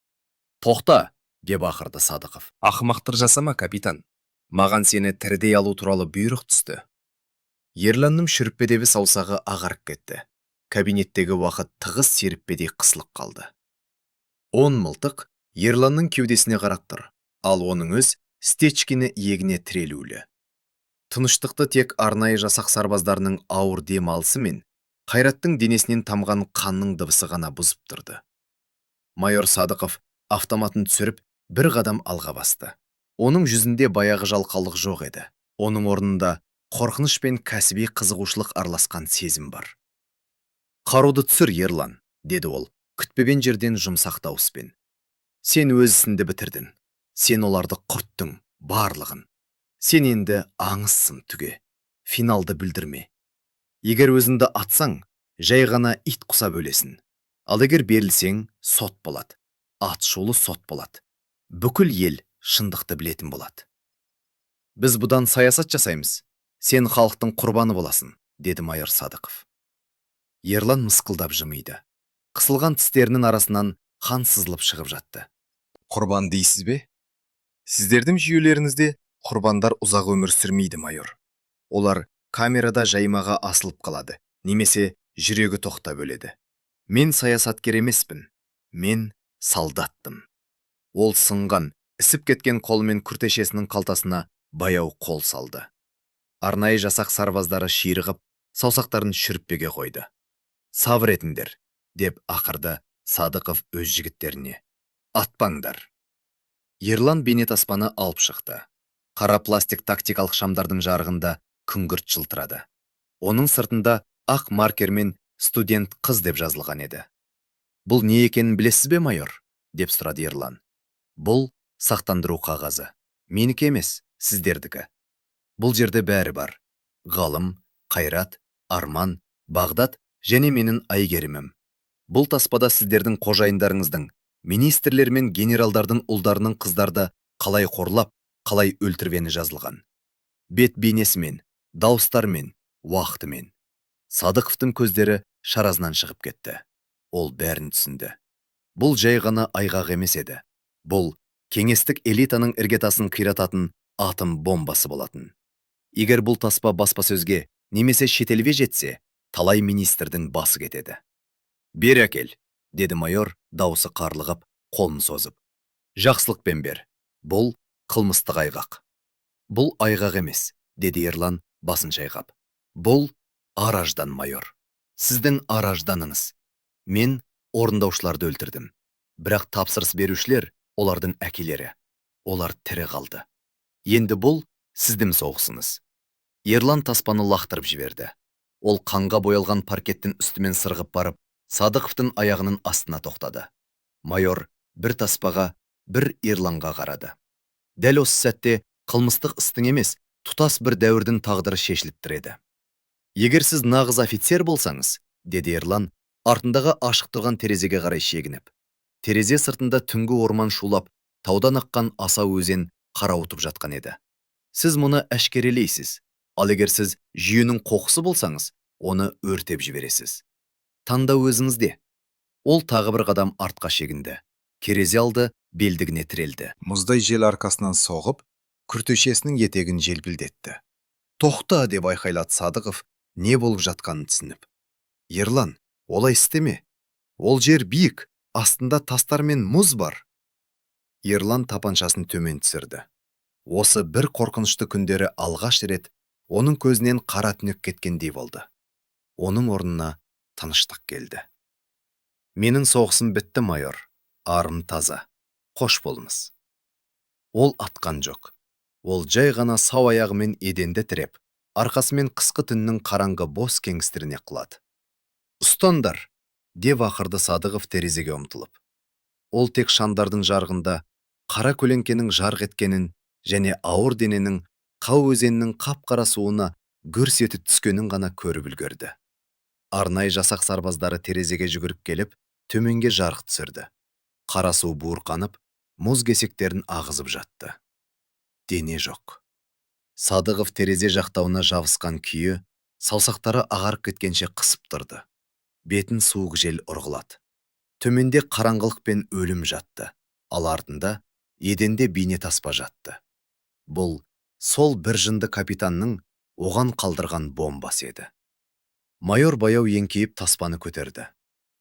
«Тоқта!» деп ақырды Садықов. «Ақымақтық жасама, капитан. Маған сені тірідей алу туралы бұйрық түсті». Ерланның шүріппедегі саусағы ағарып кетті. Кабинеттегі уақыт тығыз серіппедей қысылып қалды. 10 мылтық Ерланның кеудесіне қарап тұр, ал оның өз Стечкині иегіне тірелулі. Тыныштықты тек арнайы жасақ сарбаздарының ауыр дем алысы мен Қайраттың денесінен тамған қанның дыбысы ғана бұзып тұрды. Майор Садықов автоматын түсіріп, бір қадам алға басты. Оның жүзінде баяғы жалқаулық жоқ еді. Оның орнында қорқыныш пен кәсіби қызығушылық араласқан сезім бар. «Қаруды түсір, Ерлан», деді ол, күтпеген жерден жұмсақ дауыспен. «Сен өз ісіңді бітірдің. Сен оларды құрттың, барлығын. Сен енді аңызсың түге. Финалды бүлдірме. Егер өзіңді атсаң, жай ғана ит құсап өлесің. Ал егер берілсең, сот болады. Атышулы сот болады. Бүкіл ел шындықты білетін болады. Біз бұдан саясат жасаймыз. Сен халықтың құрбаны боласың», деді майор Садықов. Ерлан мысқылдап жымиды. Қысылған тістерінің арасынан қан сызылып шығып жатты. «Құрбан дейсіз бе? Сіздердің жүйелеріңізде құрбандар ұзақ өмір сүрмейді, майор. Олар камерада жаймаға асылып қалады немесе жүрегі тоқтап өледі. Мен саясаткер емеспін. Мен солдатпын». Ол сынған, ісіп кеткен қолымен күртешесінің қалтасына баяу қол салды. Арнайы жасақ сарбаздары ширығып, саусақтарын шүріппеге қойды. «Сабыр етіңдер», деп ақырды Садықов өз жігіттеріне. «Атпаңдар». Ерлан бейнетаспаны алып шықты. Қара пластик тактикалық шамдардың жарығында күңгірт жылтырады. Оның сыртында ақ маркермен «студент қыз» деп жазылған еді. «Бұл не екенін білесіз бе, майор?» деп сұрады Ерлан. «Бұл сақтандыру қағазы. Менікі емес, сіздердікі. Бұл жерде бәрі бар. Ғалым, Қайрат, Арман, Бағдат және менің Әйгерімім. Бұл таспада сіздердің қожайындарыңыздың, министрлер мен генералдардың ұлдарының қыздарды қалай қорлап, қалай өлтіргені жазылған. Бет бейнесімен, дауыстармен, уақытымен». Садықовтың көздері шаразынан шығып кетті. Ол бәрін түсінді. Бұл жай ғана айғақ емес еді. Бұл кеңестік элитаның іргетасын қирататын атом бомбасы болатын. Егер бұл таспа баспасөзге немесе шетелге жетсе, талай министрдің басы кетеді. «Бері әкел», деді майор, дауысы қарлығып, қолын созып. «Жақсылықпен бер. Бұл қылмыстық айғақ». «Бұл айғақ емес», деді Ерлан басын шайқап. «Бұл ар-аждан, майор. Сіздің ар-ажданыңыз. Мен орындаушыларды өлтірдім. Бірақ тапсырыс берушілер, олардың әкелері. Олар тірі қалды. Енді бұл сіздің соғысыңыз». Ерлан таспаны лақтырып жіберді. Ол қанға боялған паркеттің үстімен сырғып барып, Садықовтың аяғының астына тоқтады. Майор бір таспаға, бір Ерланға қарады. Дәл осы сәтте қылмыстық істің емес, тұтас бір дәуірдің тағдыры шешіліп тұр еді. «Егер сіз нағыз офицер болсаңыз», деді Ерлан, артындағы ашық тұрған терезеге қарай шегініп. Терезе сыртында түнгі орман шулап, таудан аққан асау өзен қарауытып жатқан еді. «Сіз мұны әшкерелейсіз, ал егер сіз жүйенің қоқысы болсаңыз, оны өртеп жібересіз. Таңдау өзіңізде». Ол тағы бір қадам артқа шегінді. Терезе алды белдігіне тірелді. Мұздай жел арқасынан соғып, күртешесінің етегін желпілдетті. «Тоқта!» деп айқайлады Садықов, не болып жатқанын түсініп. «Ерлан, олай істеме. Ол жер биік, астында тастар мен мұз бар». Ерлан тапаншасын төмен түсірді. Осы бір қорқынышты күндері алғаш рет оның көзінен қара түнек кеткендей болды. Оның орнына тыныштық келді. «Менің соғысым бітті, майор. Арым таза. Қош болыңыз». Ол атқан жоқ. Ол жай ғана сау аяғымен еденді тіреп, арқасымен қысқы түннің қараңғы бос кеңістігіне құлады. «Ұстаңдар!» деп ақырды Садықов терезеге ұмтылып. Ол тек шамдардың жарығында қара көлеңкенің жарқ еткенін және ауыр дененің Қау өзенінің қап-қара суына гүрс етіп түскенін ғана көріп үлгерді. Арнайы жасақ сарбаздары терезеге жүгіріп келіп, төменге жарық түсірді. Қара су буырқанып, мұз кесектерін ағызып жатты. Дене жоқ. Садықов терезе жақтауына жабысқан күйі, саусақтары ағарып кеткенше қысып тұрды. Бетін суық жел ұрғылады. Төменде қараңғылық пен өлім жатты, ал артында еденде бейнетаспа жатты. Бұл сол бір жынды капитанның оған қалдырған бомбасы еді. Майор баяу еңкейіп таспаны көтерді.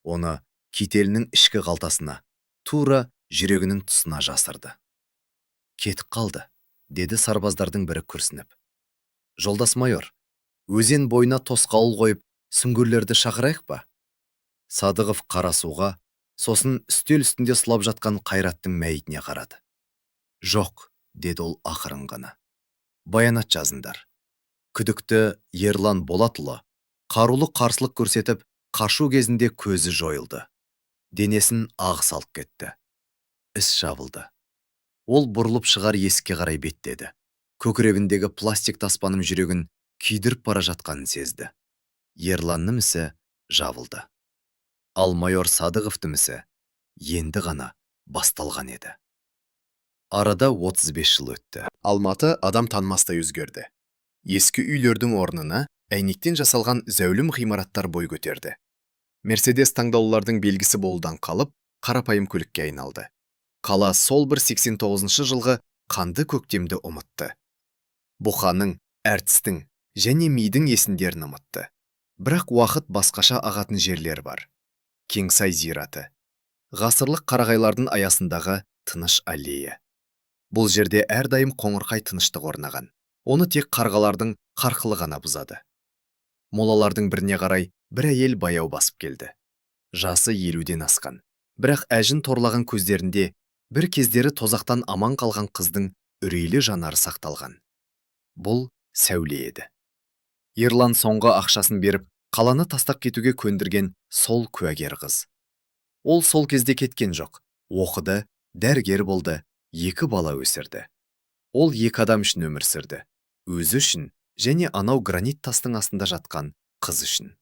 Оны кителінің ішкі қалтасына, тура жүрегінің тұсына жасырды. «Кетіп қалды», – деді сарбаздардың бірі күрсініп. «Жолдас майор, өзен бойына тосқауыл қойып, сүңгуірлерді шақырайық па?» Садығов қара суға, сосын үстел үстінде сұлап жатқан Қайраттың мәйітіне қарады. «Жоқ», – деді ол ақырын ғана. «Баянат жазыңдар. Күдікті Ерлан Болатұлы қарулы қарсылық көрсетіп, қашу кезінде көзі жойылды. Денесін ағыс алып кетті. Іс жабылды». Ол бұрылып шығар есікке қарай беттеді. Көкірегіндегі пластик таспаның жүрегін күйдіріп бара жатқанын сезді. Ерланның ісі жабылды. Ал майор Садықовтың ісі енді ғана басталған еді. Арада 35 жыл өтті. Алматы адам танымастай өзгерді. Ескі үйлердің орнына әйнектен жасалған зәулім ғимараттар бой көтерді. Мерседес таңдаулылардың белгісі болудан қалып, қарапайым көлікке айналды. Қала сол бір 89 жылғы қанды көктемді ұмытты. Бұқаның, әртістің және мидың есімдерін ұмытты. Бірақ уақыт басқаша ағатын жерлер бар. Кеңсай зираты. Ғасырлық қарағайлардың аясындағы тыныш аллея. Бұл жерде әрдайым қоңырқай тыныштық орнаған. Оны тек қарғалардың қарқылы ғана бұзады. Молалардың біріне қарай бір әйел баяу басып келді. Жасы 50-ден асқан. Бірақ әжін торлаған көздерінде бір кездері тозақтан аман қалған қыздың үрейлі жанары сақталған. Бұл Сәуле еді. Ерлан соңғы ақшасын беріп, қаланы тастап кетуге көндірген сол куәгер қыз. Ол сол кезде кеткен жоқ. Оқыды, дәрігер болды, екі бала өсірді. Ол екі адам үшін өмір сүрді. Өзі үшін және анау гранит тастың астында жатқан қыз үшін.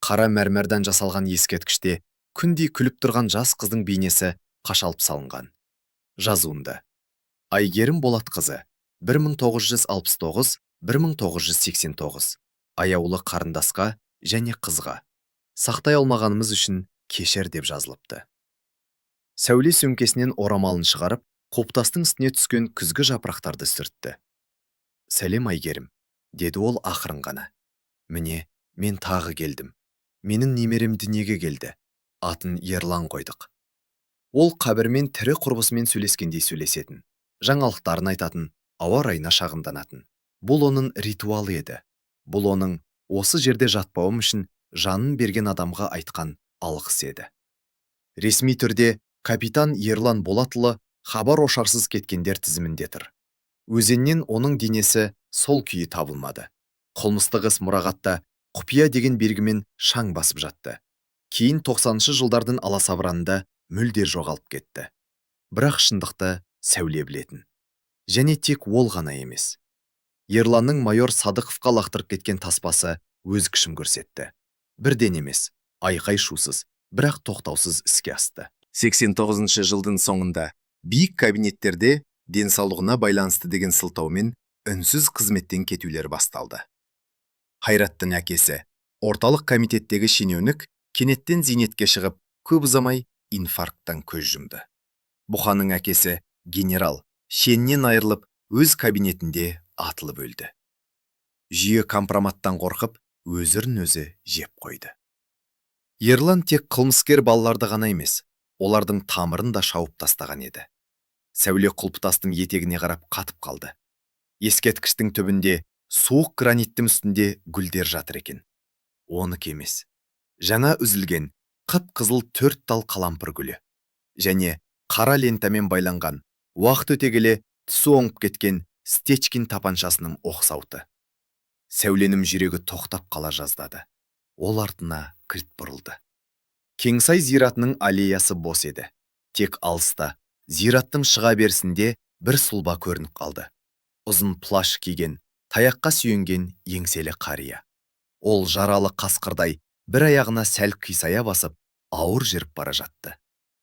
Қара мәрмәрдан жасалған ескерткіште күндей күліп тұрған жас қыздың бейнесі қашалып салынған. Жазуында: Айгерім Болатқызы, 1969-1989, аяулы қарындасқа және қызға. Сақтай алмағанымыз үшін кешір, деп жазылыпты. Сәуле сөмкесінен орамалын шығарып, құлпытастың үстіне түскен күзгі жапырақтарды сүртті. «Сәлем, Айгерім», – деді ол ақырын ғана. «Міне, мен тағы келдім. Менің немерем дүниеге келді. Атын Ерлан қойдық». Ол қабірмен тірі құрбысымен сөйлескендей сөйлесетін. Жаңалықтарын айтатын, ауа райына шағымданатын. Бұл оның ритуалы еді. Бұл оның осы жерде жатпауым үшін жанын берген адамға айтқан алғысы еді. Ресми түрде капитан Ерлан Болатұлы хабар ошарсыз кеткендер тізімінде тұр. Өзеннен оның денесі сол күйі табылмады. Қылмыстық іс мұрағатта құпия деген белгімен шаң басып жатты. Кейін 90 жылдардың аласапыранында мүлде жоғалып кетті. Бірақ шындықты Сәуле білетін. Және тек ол ғана емес. Ерланның майор Садықовқа лақтырып кеткен таспасы өз күшін көрсетті. Бірден емес, айқай шусыз, бірақ тоқтаусыз іске асты. 89 жылдың соңында биік кабинеттерде денсаулығына байланысты деген сылтаумен үнсіз қызметтен кетулер басталды. Қайраттың әкесі, орталық комитеттегі шенеунік, кенеттен зейнетке шығып, көп ұзамай инфаркттан көз жұмды. Бұқаның әкесі, генерал, шенінен айырылып, өз кабинетінде атылып өлді. Жүйе компроматтан қорқып, өзін өзі жеп қойды. Ерлан тек қылмыскер балаларды ғана емес, олардың тамырын да шауып тастаған еді. Сәуле құлпытастың етегіне қарап қатып қалды. Ескерткіштің түбінде суық граниттің үстінде гүлдер жатыр екен. Оныкі емес. Жаңа үзілген қып-қызыл төрт тал қалампыр гүлі. Және қара лентамен байланған, уақыт өте келе түсі оңып кеткен Стечкин тапаншасының оқ сауыты. Сәуленің жүрегі тоқтап қала жаздады. Ол артына кілт бұрылды. Кеңсай зиратының аллеясы бос еді. Тек алыста, зираттың шыға берісінде бір сұлба көрініп қалды. Ұзын плащ киген, таяққа сүйенген еңселі қария. Ол жаралы қасқырдай бір аяғына сәл қисая басып, ауыр жүріп бара жатты.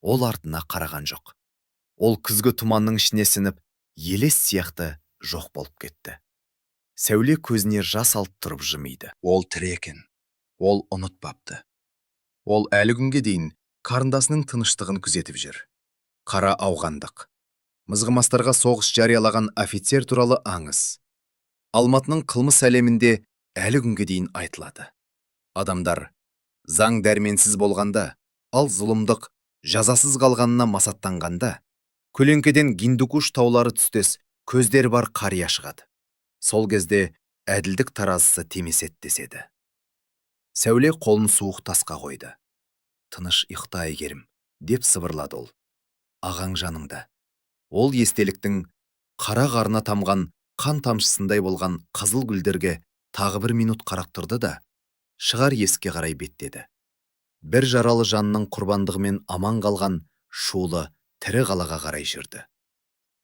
Ол артына қараған жоқ. Ол күзгі тұманның ішіне сіңіп, елес сияқты жоқ болып кетті. Сәуле көзіне жас алып тұрып жымиды. Ол тірі екен. Ол ұмытпапты. Ол әлі күнге дейін қарындасының тыныштығын күзетіп жүр. Қара ауғандық. Мызғымастарға соғыс жариялаған офицер туралы аңыз. Алматының қылмыс әлемінде әлі күнге дейін айтылады. Адамдар заң дәрменсіз болғанда, ал зұлымдық жазасыз қалғанына масаттанғанда, көлеңкеден Гиндукуш таулары түстес көздері бар қария шығады. Сол кезде әділдік таразысы темеседі деседі. Сәуле қолын суық тасқа қойды. «Тыныш ұйықта, Әйгерім», – деп сыбырлады ол. «Ағаң жаныңда». Ол естеліктің қара қарына тамған қан тамшысындай болған қызыл гүлдерге тағы бір минут қарап тұрды да, шығар есікке қарай беттеді. Бір жаралы жанның құрбандығымен аман қалған шулы тірі қалаға қарай жүрді.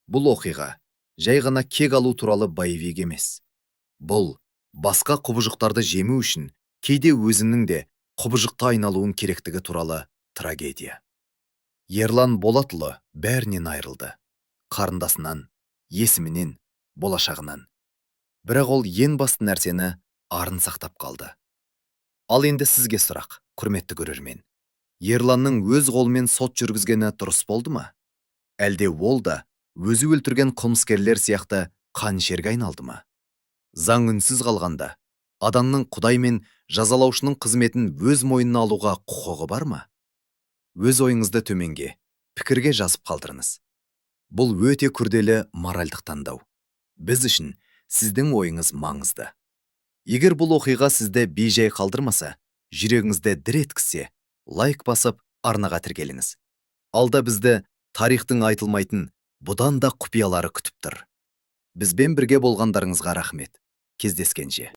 Бұл оқиға жай ғана кек алу туралы боевик емес. Бұл басқа құбыжықтарды жеңу үшін кейде өзіңнің де құбыжыққа айналуың керектігі туралы трагедия. Ерлан Болатұлы бәрінен айырылды. Қарындасынан, есімінен, болашағынан. Бірақ ол ең басты нәрсені, арын сақтап қалды. Ал енді сізге сұрақ, құрметті көрермен. Ерланның өз қолымен сот жүргізгені дұрыс болды ма? Әлде ол да өзі өлтірген қылмыскерлер сияқты қанішерге айналды ма? Заң үнсіз қалғанда, адамның Құдай мен жазалаушының қызметін өз мойнына алуға құқығы бар ма? Өз ойыңызды төменге, пікірге жазып қалдырыңыз. Бұл өте күрделі моральдық таңдау. Біз үшін сіздің ойыңыз маңызды. Егер бұл оқиға сізді бейжай қалдырмаса, жүрегіңізді дір еткізсе, лайк басып, арнаға тіркеліңіз. Алда бізді тарихтың айтылмайтын бұдан да құпиялары күтіп тұр. Бізбен бірге болғандарыңызға рахмет. Кездескенше.